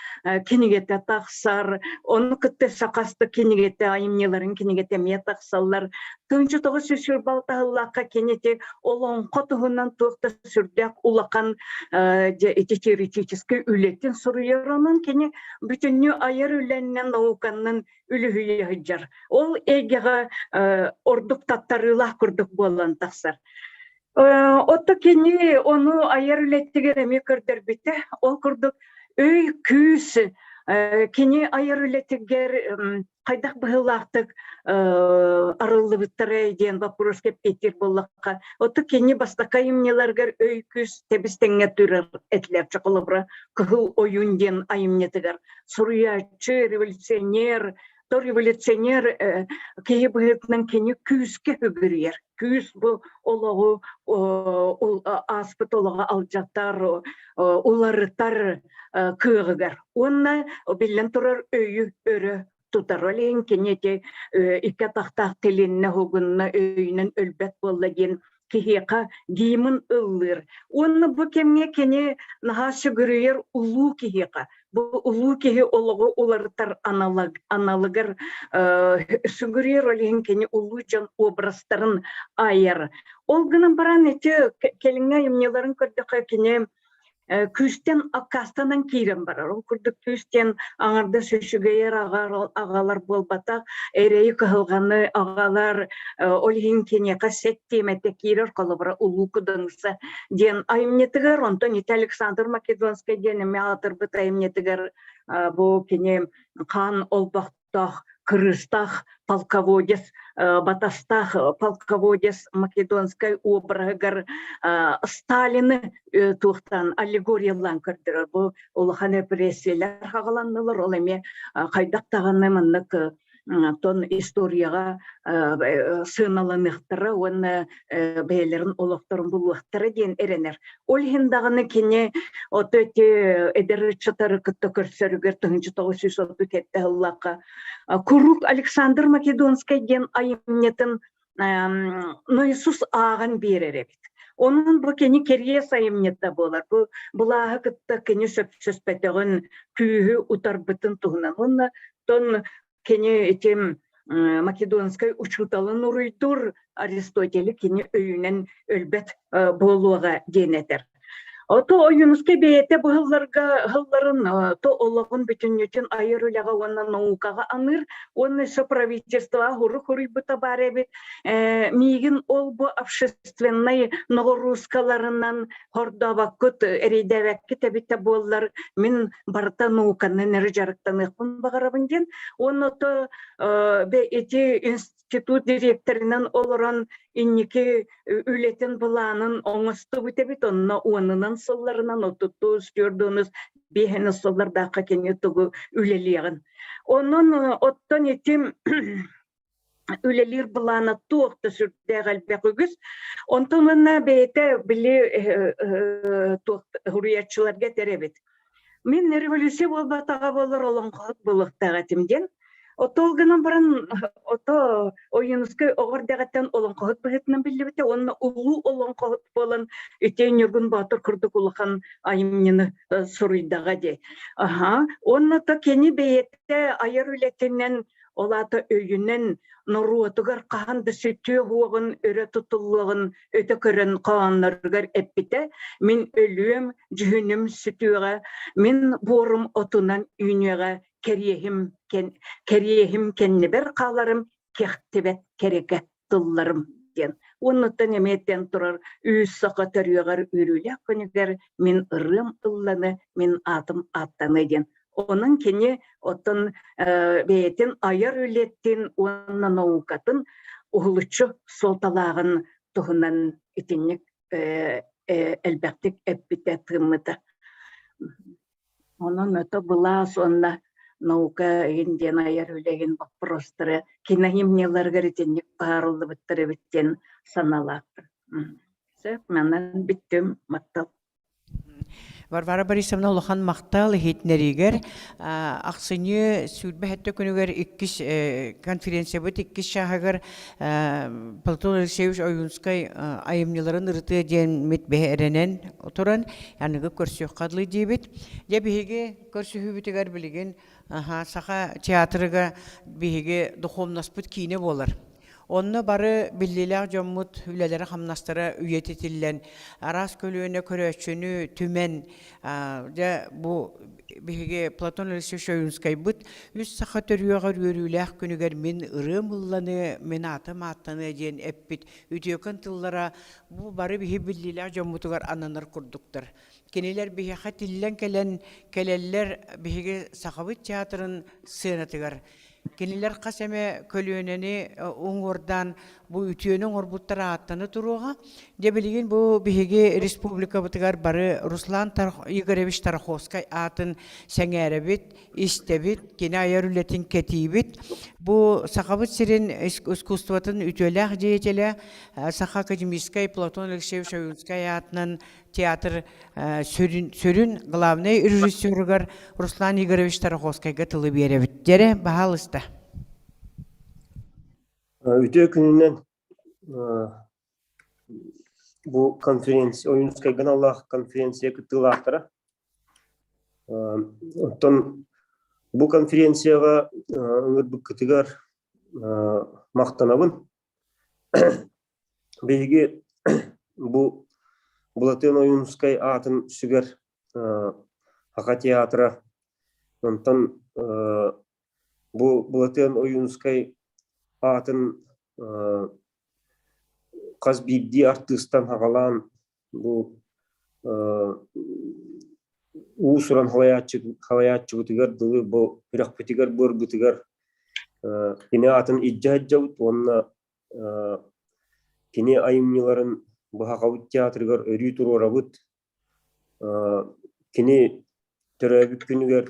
кинигэтэ тахсар, ону кытта сахаста кинигэтэ, айымньыларын кинигэтэ эмиэ тахсаллар. 1926 сыллаахха кини ити олоҥхо туһунан туох да сүрдээх улахан ити теоретическай үлэтин суруйар, онон кини бүтүннүү айар үлэннэн, науканнан үлүһүйэ сылдьар. Ол эйгэҕэ ордук таттарыылаах курдук буолан тахсар. Отто кини ону айар үлэтигэр эмиэ көрдөрбүтэ. Ол курдук өй күүс кини айар үлэтигэр хайдах быһыылаахтык арыллыбыттарай диэн боппуруоска эппиэттиир буоллахха, отто кини бастакы айымньыларыгар өй күүс тэбис-тэҥҥэ турар этилэр. Холобура, Кыһыл ойуун диэн айымньытыгар суруйааччы, революционер, то революционер киһи быһыытынан кини күүскэ үгүрүйэр. Күүс бу олоҕу ааспыт олоҕу алдьатар, уларытар кыаҕыгар. Уонна биллэн турар өйү өрө тутар. Ол иһин кини ити икки атахтаах тилиннэ, уһугунна, өйүнэн өлбөт буолла диэн киһиэхэ гимн ыллыыр. Уонна бу кэмҥэ кини наһаа сүгүрүйэр улуу киһиэхэ. Бу улуу киһи олоҕу уларытар аналог, аналыгар сүгүрүйэр, ол иһин кини улуу дьон образтарын айар. Ол гынан баран ити кэлиҥҥи айымньыларын көрдөххө кини күүстэн аккаастанан киирэн барар. Ол курдук күүс диэн аҥардас үчүгэйэр аҕалар буолбатах, эрэйи кыһалҕаны аҕалар, ол иһин киниэхэ сэт тиэмэтэ киирэр, холобура Улуу Кудаҥса диэн айымньытыгар, онтон ити Александр Македонскай диэн эмиэ аатырбыт айымньытыгар бу кини хаан олбох кырыыстаах полководец, батастаах полководец Македонскай обраһыгар Сталины туохтаан аллегориялаан көрдөрөр. Бу улахан репрессиялар хаҕаланнылар, ол эмиэ хайдах даҕаны маннык тон историяҕа сыаналаныахтара уонна бэйэлэрин олохторун булуохтара диэн эрэнэр. Ол иһин даҕаны кини ото ити эдэр ыччаттары кытта көрсөрүгэр 1937 сыллаахха куруук Александр Македонскай диэн айымньытын Иисус ааҕан биэрэр эбит. Онон бу кини кэриэс айымньыта буолар. Бу былааһы кытта кини сөпсөспөтөҕүн, күүһү утарбытын туһунан. Уонна тон кини ити македонскай учууталын уруйдуур Аристотели кини өйүнэн өлбөт буолуоҕа диэн этэр. Ото Ойуунускай бэйэтэ бу сылларга сылларын то олоҕун бүтүннүүтүн айар үлэҕэ уонна наукаҕа аныыр уонна өссө правительствоҕа хурук хуруйбута баар эбит. Миигин ол бу общественнай ноҕоруускаларынан хордообоккут, эрэйдээбэккит эбитэ буоллар, мин барыта науканан эрэ дьарыктаныахпын баҕарабын диэн. Уонна то ити институт дириэктэринэн олорон инники үлэтин былаанын оҥостубут эбит. Онно уонунан сылларынан, отутус, түөрдуонус, биэһинэн сыллардаахха кини тугу үлэлиэҕин. Онон оттон ити үлэлиир былаана туох да сүрдээх элбэх үгүс. Онтон уонна бэйэтэ били туох суруйааччыларга этэр эбит. Мин революция буолбатаҕа буоллар олоҥхоһут буолуохтаах этим диэн. Ото ол гынан баран ото Ойуунускай оҕо эрдэҕиттэн олоҥхоһут быһыытынан биллибитэ уонна улуу олоҥхоһут буолан ити Ньургун Боотур курдук улахан айымньыны суруйдаҕа дии. Аха. Уонна то кини бэйэтэ айар үлэтинэн Ол аата өйүнэн норуотугар хаһан да сүтүө уоҕун өрө тутуллуоҕун өтө көрөн хоһоонноругар эппитэ: «Мин өлүөм, дьүһүнүм сүтүөҕэ, мин буорум отунан үүнүөҕэ, кэриэһим, кэриэһим кэннибэр хааларым, кэхтибэт кэрэкэ тылларым» диэн. Уоннуттан эмиэ этэн турар үүс саха төрүөҕэр үөрүүлээх күнүгэр мин ырыам ылланы, мин аатым ааттаныа диэн. Онон кини оттон бэйэтин айар үлэтин уонна наукатын уһулуччу суолталааҕын туһунан итинник элбэхтик эппитэ, тыыммыта. Онон ото былаас уонна наука игин диэн айар үлэгин боппуруостара киноһимняларыгар итинник быһаарыллыбыттар эбит диэн санаалаахпын. Сөп, манан бүттүм, махтал. Варвара Борисовна улахан махтал иһитиннэриигэр ахсынньы 27 күнүгэр иккис конференциябыт иккис чааһыгар Платон Алексеевич Ойуунскай айымньыларын ырытыа диэммит бэһи эрэнэн туран аныгы көрсүөххэ дылы диибит. Дьэ биһиги көрсүһүүбүтүгэр билигин Саха театрыгар биһиги духовноспут киинэ буолар. Онно бары биллиилээх дьоммут үлэлэрэ-хамнастара үйэтитиллэн, араас көлүөнэ көрөөччүнү түмэн, дьэ бу биһиги Платон Алексеевич Ойуунскайбыт үс саха төрүөҕэр үөрүүлээх күнүгэр мин ырыам ылланыа, мин аатым ааттаныа диэн эппит үтүөкэн тыллара бу бары биһи биллиилээх дьоммутугар ананар курдуктар. Кинилэр биһиэхэ тиллэн кэлэн кэлэллэр биһиги Сахабыт театрын сценатыгар. Кинилэр хас эмэ көлүөнэни уҥуордаан бу үтүөнү оҥорбуттар ааттана туруоҕа. Дьэ билигин бу биһиги республикабытыгар бары Руслан Игоревич Тараховскай аатын сэҥээрэбит, истэбит, кини айар үлэтин кэтиибит. Бу Сахабыт сирин искусствотын үтүөлээх деятелэ Саха академическай Платон Алексеевич Ойуунскай аатынан театр сүрүн, сүрүн главнай режиссеругар Руслан Игоревич Тараховскайга тылы биэрэбит. Дьэрэ, баһаалыста. Үтүө күнүнэн бу конференция Ойуунскайга аналлаах конференция кыттыылаахтара. Оттон бу конференцияҕа ыҥырбыккытыгар махтанабын. Биһиги бу Былатыан Ойуунускай аатын сүгэр Саха театра, онтон бу Былатыан Ойуунускай аатын хас биирдии артыыстан аҕалаан бу уус-уран халайааччыбытыгар дылы бу күрэхпитигэр-буорбутугар кини аатын илдьэ сылдьабыт уонна Кини айымньыларын Быһаҕабыт театрыгар өрүү туруорабыт. Кини төрөөбүт күнүгэр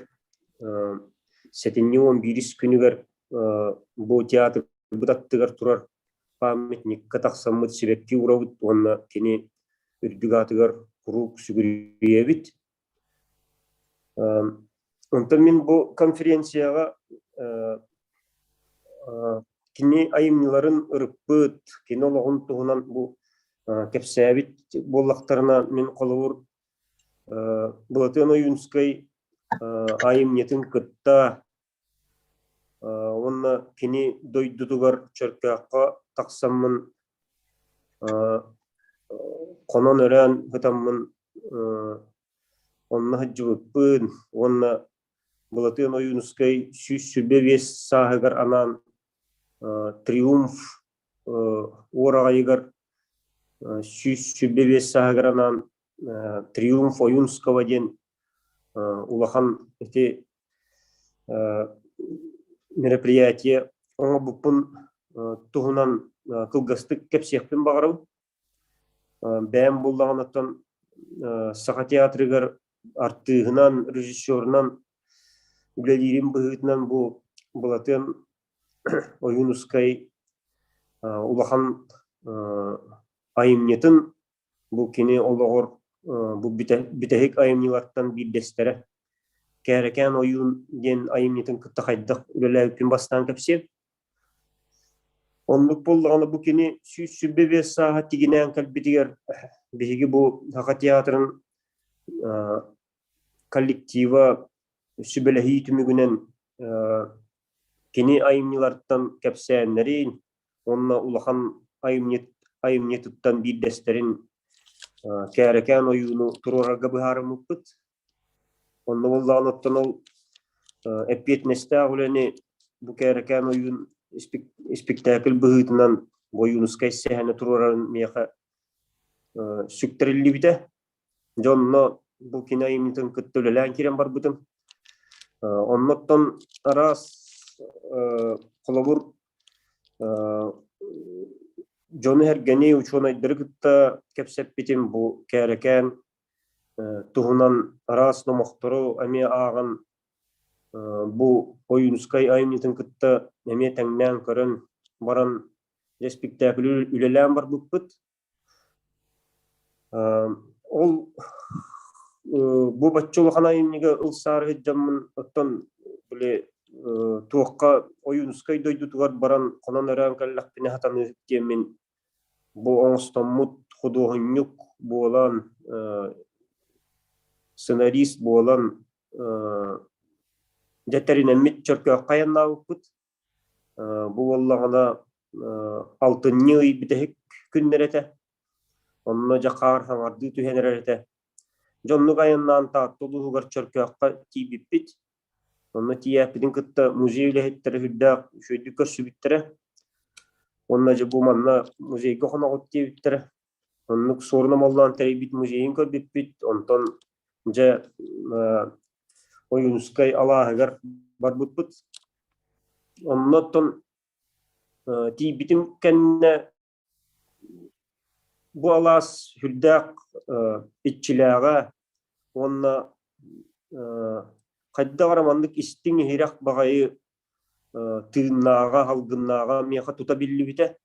сэтинньи 11-ис күнүгэр бу театрбыт аттыгар турар памятникка тахсаммыт сибэкки уурабыт уонна кини үрдүк аатыгар куруук сүгүрүйэбит. Онтон мин бу конференцияҕа кини айымньыларын ырыппыт, кини олоҕун туһунан бу кэпсээбит буоллахтарына, мин холобур Былатыан Ойуунскай айымньытын кытта уонна кини дойдутугар Чөркөөххө тахсаммын хонон-өрөөн сытаммын онно сылдьыбыппын уонна Былатыан Ойуунускай 125 сааһыгар анаан «Триумф» уораҕайыгар 125 сааһыгар анаан «Триумф Ойунского» диэн улахан ити мероприятие оҥорбуппун туһунан кылгастык кэпсиэхпин баҕарабын. Бэйэм буллаҕыттан Саха театрыгар артыыһынан, режиссерунан үлэлиирим быһыытынан бу Былатыан Ойуунускай улахан айымньытын Бу кини олоҕор бу бүтэһик айымньылартан биирдэстэрэ. Кээрэкээн ойуун диэн айымньытын кытта хайдах үлэлээбиппин бастаан кэпсиэм. Оннук буоллаҕына бу кини 125 сааһа тигинээн кэлбитигэр биһиги бу Саха театрын коллектива сүбэлэһии түмүгүнэн кини айымньылартан кэпсээннэрин уонна улахан айымньытыттан биирдэстэрин Кээрэкээн ойууну туруорарга быһаарыммыппыт. Онно буоллаҕына оттон ол эппиэтинэстээх үлэни бу Кээрэкээн ойуун испиктээкил быһыытынан Ойуунускай сэһэнэ туруорарын миэхэ сүктэриллибитэ. Дьэ онно бу кини айымньытын кытта үлэлээн киирэн барбытым. Оннуттан араас холобур дьону-сэргэни, учуонайдары кытта кэпсэппитим бу Кээрэкээн туһунан араас номохтору эмиэ ааҕан. Бу Ойуунускай айымньытын кытта эмиэ тэҥнээн көрөн баран дьэ спектаклы үлэлээн барбыппыт. Ол бу бачча улахан айымньыга ылсаары сылдьаммын оттон били туохха Ойуунускай дойдутугар баран хонон өрөөн кэллэхпинэ сатаныыһык диэммин бу оҥостоммут худуоһунньук буолан, сценарист буолан дьэ тэринэммит Чөркөөххө айаннаабыппыт. Бу буоллаҕына алтынньы ый бүтэһик күннэрэ этэ. Онно дьэ хаар хаҥардыы түһэн эрэр этэ. Дьэ оннук айаннаан Таатта улууһугар Чөркөөххө тиийбиппит. Онно тиийээппитин кытта музей үлэһиттэрэ сүрдээх үчүгэйдик көрсүбүттэрэ. Уонна дьэ бу манна музейга хоноҕут диэбиттэрэ. Оннук суорун омоллоон тэрийбит музейын көрбүппүт. Онтон дьэ Ойуунускай алааһыгар барбыппыт. Онно оттон тиийбитим кэннэ бу алаас сүрдээх иччилээҕэ уонна хайдах эрэ маннык истиҥ-иһирэх баҕайы тыыннааҕа, салгыннааҕа миэхэ тута биллибитэ.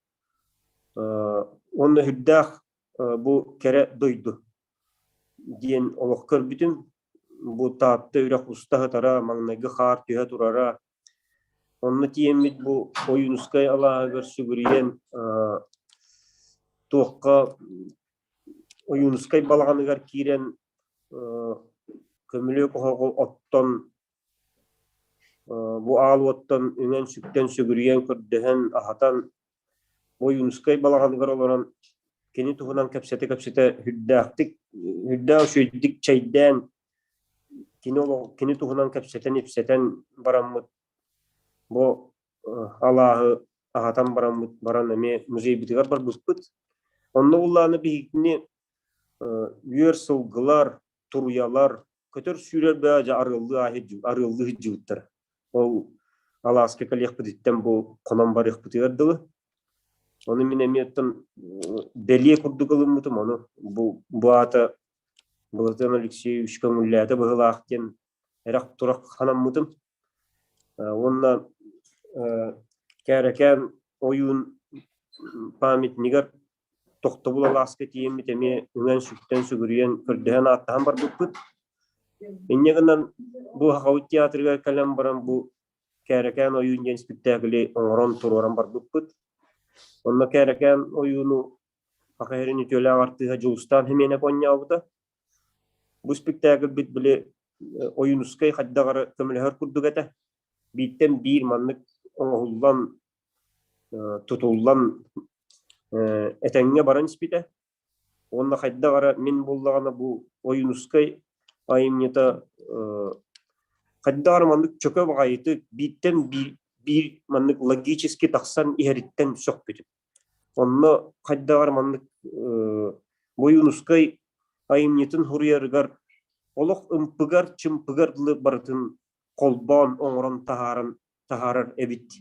Уонна сүрдээх бу кэрэ дойду диэн олох көрбүтүм. Бу Таатта үрэх уста сытара, маҥнайгы хаар түһэ турара. Онно тиийэммит бу Ойуунускай алааһыгар сүгүрүйэн туохха Ойуунускай балаҕаныгар киирэн көмүлүөк оһоҕу оттон бу аал уоттан үҥэн-сүктэн сүгүрүйэн көрдөһөн аһатан Ойуунускай балаҕаныгар олорон кини туһунан кэпсэтэ-кэпсэтэ сүрдээхтик сүрдээх үчүгэйдик чэйдээн кини олох кини туһунан кэпсэтэн-ипсэтэн бараммыт бу алааһы аһатан бараммыт баран эмиэ музейбытыгар барбыппыт. Онно буллааны биһигини үөр сылгылар, туруйалар, көтөр-сүүрэр бөҕө дьэ арыаллыы арыаллыы сылдьыбыттар. Ол алааска кэлиэхпититтэн бу хонон барыахпытыгар дылы. Ону мин эмиэ оттон бэлиэ курдук ылыммытым, ону бу, бу аата Былатыан Алексеевич көҥүллээтэ быһыылаах диэн эрэх-турах ханаммытым. Уонна Кээрэкээн ойуун памятнигар тохтобул алааска тиийэммит эмиэ үҥэн-сүктэн сүгүрүйэн көрдөһөн ааттаһан барбыппыт. Инньэ гынан бу Сахабыт театрыгар кэлэн баран бу Кээрэкээн ойуун диэн спектакли оҥорон туруоран барбыппыт. Онно Кээрэкээн ойууну Саха сирин үтүөлээх артыыһа Дьулустаан Химиэнэп оонньообута. Бу спектакльбит били Ойуунускай хайдах эрэ көмөлөһөр курдук этэ. Бииртэн биир маннык оҥоһуллан тутуллан этэҥҥэ баран испитэ. Уонна хайдах эрэ мин буоллаҕына бу Ойуунускай айымньыта хайдах эрэ маннык чөкө баҕайытык бииртэн биир биир маннык логически тахсан иһэриттэн сөхпүтүм. Онно хайдах эрэ маннык Ойуунускай айымньытын суруйарыгар олох ымпыгар-чымпыгар дылы барытын холбоон оҥорон таһааран таһаарар эбит.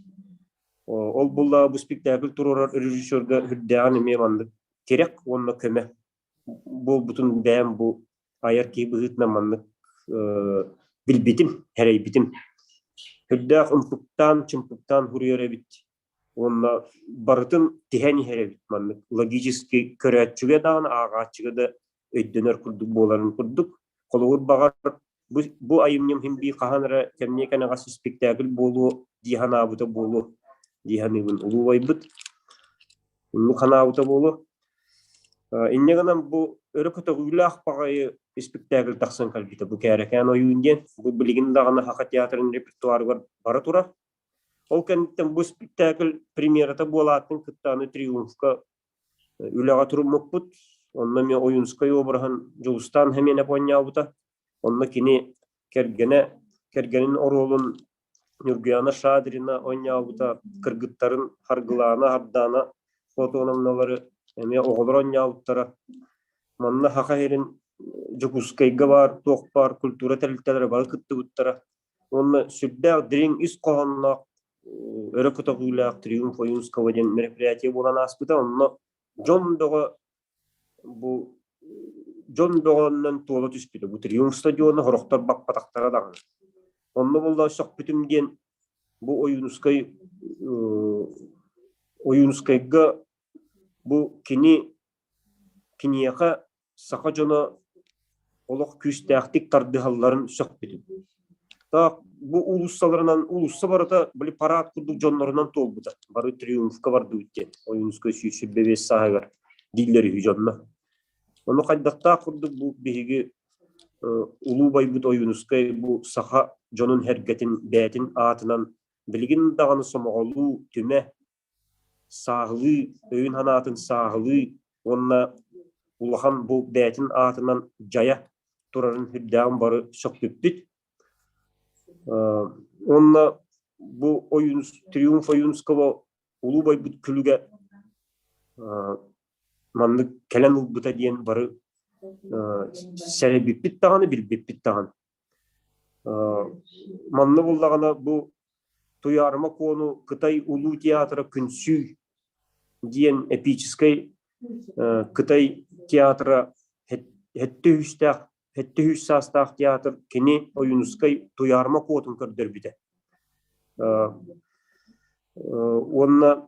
Ол булла бу спектакль туруорар режиссерга үрдээҕин эмиэ маннык тирэх уонна көмө буолбутун бэйэм бу айар киһи быһыытынан маннык билбитим, сэрэйбитим. Үрдээх ымпыктаан, чымпыктаан суруйар эбит уонна барытын тиһэн иһэр эбит маннык логически көрөөччүгэ даҕаны ааҕааччыга да өйдөнөр курдук буоларын курдук. Холобур баҕар бу, бу айымньым иһин бии хаһан эрэ кэмниэ кэнэҕэс испиктээкил буолуо дии санаабыта буолуо дии саныыбын. Улуубайбыт оннук санаабыта буолуо. Инньэ гынан бу өрө көтөҕүүлээх баҕайы испиктээкил тахсан кэлбитэ. Бу Кээрэкээн ойуун диэн. Бу билигин даҕаны Саха театрын репертуарыгар бара турар. Ол кэнниттэн бу спектакль премьерата буолаатын кытта аны Триумфка үлэҕэ туруммуппут. Онно эмиэ Ойуунскай обраһын Дьулустаан Хэмиэнэп оонньообута. Онно кини кэргэнэ, кэргэнин оруолун Ньургуяна Шадрина оонньообута, кыргыттарын Харгылаана, Хардаана Платоновналары эмиэ оҕолор оонньообуттара. Манна Саха сирин Дьокуускайга баар, туох баар культура тэрилтэлэрэ бары кыттыбыттара. Уонна сүрдээх дириҥ ис хоһоонноох өрө көтөҕүүлээх «Триумф Ойуунского» диэн мероприятие буолан ааспыта. Онно дьон бөҕө бу дьон бөҕөннөн туола түспүтэ. Бу Триумф стадиона сорохтор баппатахтара даҕаны. Онно буолла сөхпүтүм диэн бу Ойуунускай Ойуунускайга бу кини киниэхэ саха дьоно олох күүстээхтик тардыһалларын сөхпүтүм. Так бу уулуссаларынан уулусса барыта били парад курдук дьоннорунан туолбута. Бары триумфка бардыбыт диэн Ойуунускай 125 сааһыгар дииллэр үһү дьонно. Ону хайдахтаах курдук бу биһиги улуу байбыт Ойуунускай бу саха дьонун сэргэтин бэйэтин аатынан билигин даҕаны сомоҕолуу түмэ сааһылыы, өйүн-санаатын сааһылыы уонна улахан бу бэйэтин аатынан дьайа турарын сүрдээҕин бары сөхпүппүт. Уонна бу Ойуунус Триумф Ойуунуского улуу байбыт күлүгэ маннык кэлэн ылбыта диэн бары сэрэйбиппит даҕаны, билбиппит даҕаны. Манна буллаҕына бу Туйаарыма Куону Кытай Улуу театра Күнсүү диэн эпическэй Кытай театра сэттэ үстээх сэттэ үс саастаах театр кини Ойуунускай Туйаарыма Куотун көрдөрбүтэ. Уонна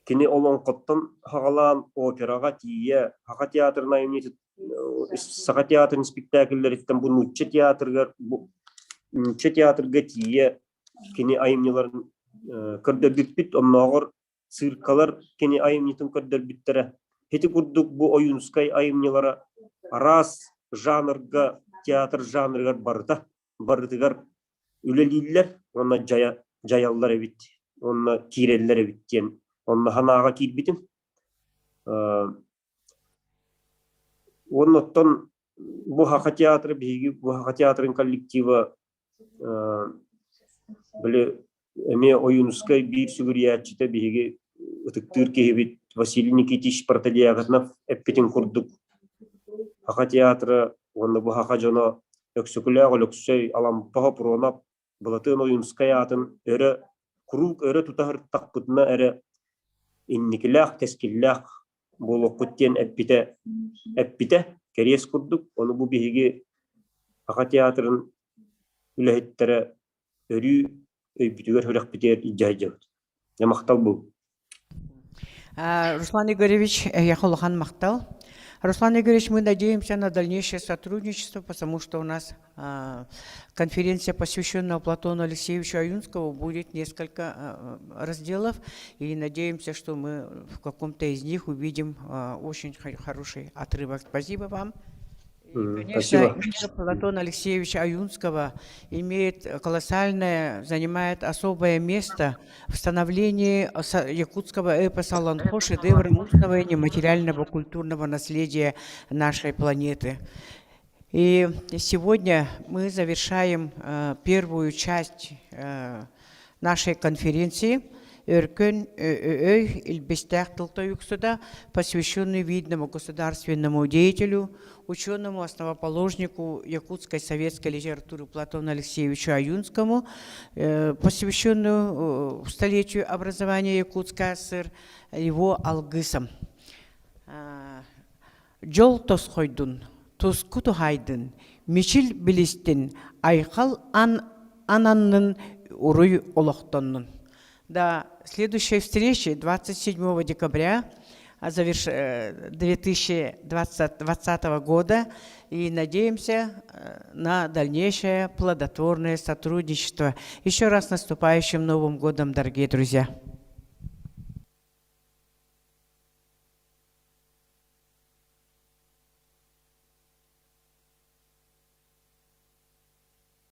Кини олоҥхоттон саҕалаан операҕа тиийэ Саха театрын айымньытын Саха театрын спектакльлэриттэн бу нуучча театрыгар бу нуучча театрга тиийэ кини айымньыларын көрдөрбүппүт. Оннооҕор циркалар кини айымньытын көрдөрбүттэрэ. Ити курдук бу Ойуунускай айымньылара араас жанрга, театр жанрыгар барыта барытыгар үлэлииллэр уонна дьайа дьайаллар эбит уонна киирэллэр эбит диэн онно санааҕа киирбитим. Уонна оттон бу Саха театра биһиги бу Саха театрын коллектива били эмиэ Ойуунускай биир сүгүрүйээччитэ биһиги ытыктыыр киһибит Василий Никитич Протодьяконов эппитин курдук Саха театра уонна бу саха дьоно Өксөкүлээх Өлөксөй, Алампа Хопуруонап, Былатыан Ойуунускай аатын өрө куруук өрө тута сырыттахпытына эрэ инникилээх, кэскиллээх буолуохпут диэн эппитэ эппитэ кэриэс курдук. Ону бу биһиги Саха театрын үлэһиттэрэ өрүү өйбүтүгэр-сүрэхпитигэр илдьэ сылдьабыт. Дьэ махтал буоллун. Руслан Игоревич, эһиэхэ улахан махтал. Руслан Игоревич, мы надеемся на дальнейшее сотрудничество, потому что у нас конференция, посвященная Платону Алексеевичу Аюнскому, будет несколько разделов, и надеемся, что мы в каком-то из них увидим очень хороший отрывок. Спасибо вам. И, конечно, Спасибо. имя Платона Алексеевича Аюнского имеет колоссальное, занимает особое место в становлении якутского эпоса Олонхо, шедевра устного и нематериального культурного наследия нашей планеты. И сегодня мы завершаем первую часть нашей конференции Өркөн өй илбистээх тыл тойуксута, посвященный видному государственному деятелю, ученому основоположнику якутской советской литературы Платону Алексеевичу Аюнскому, посвященную столетию образования Якутской АССР, его алгысом. Дьол тосхойдун, туску туһаайдын, мичил билистин, айхал ан ананнын уруй олохтоннун. До следующей встречи 27 декабря 2020 года и надеемся на дальнейшее плодотворное сотрудничество. Еще раз наступающим Новым годом, дорогие друзья!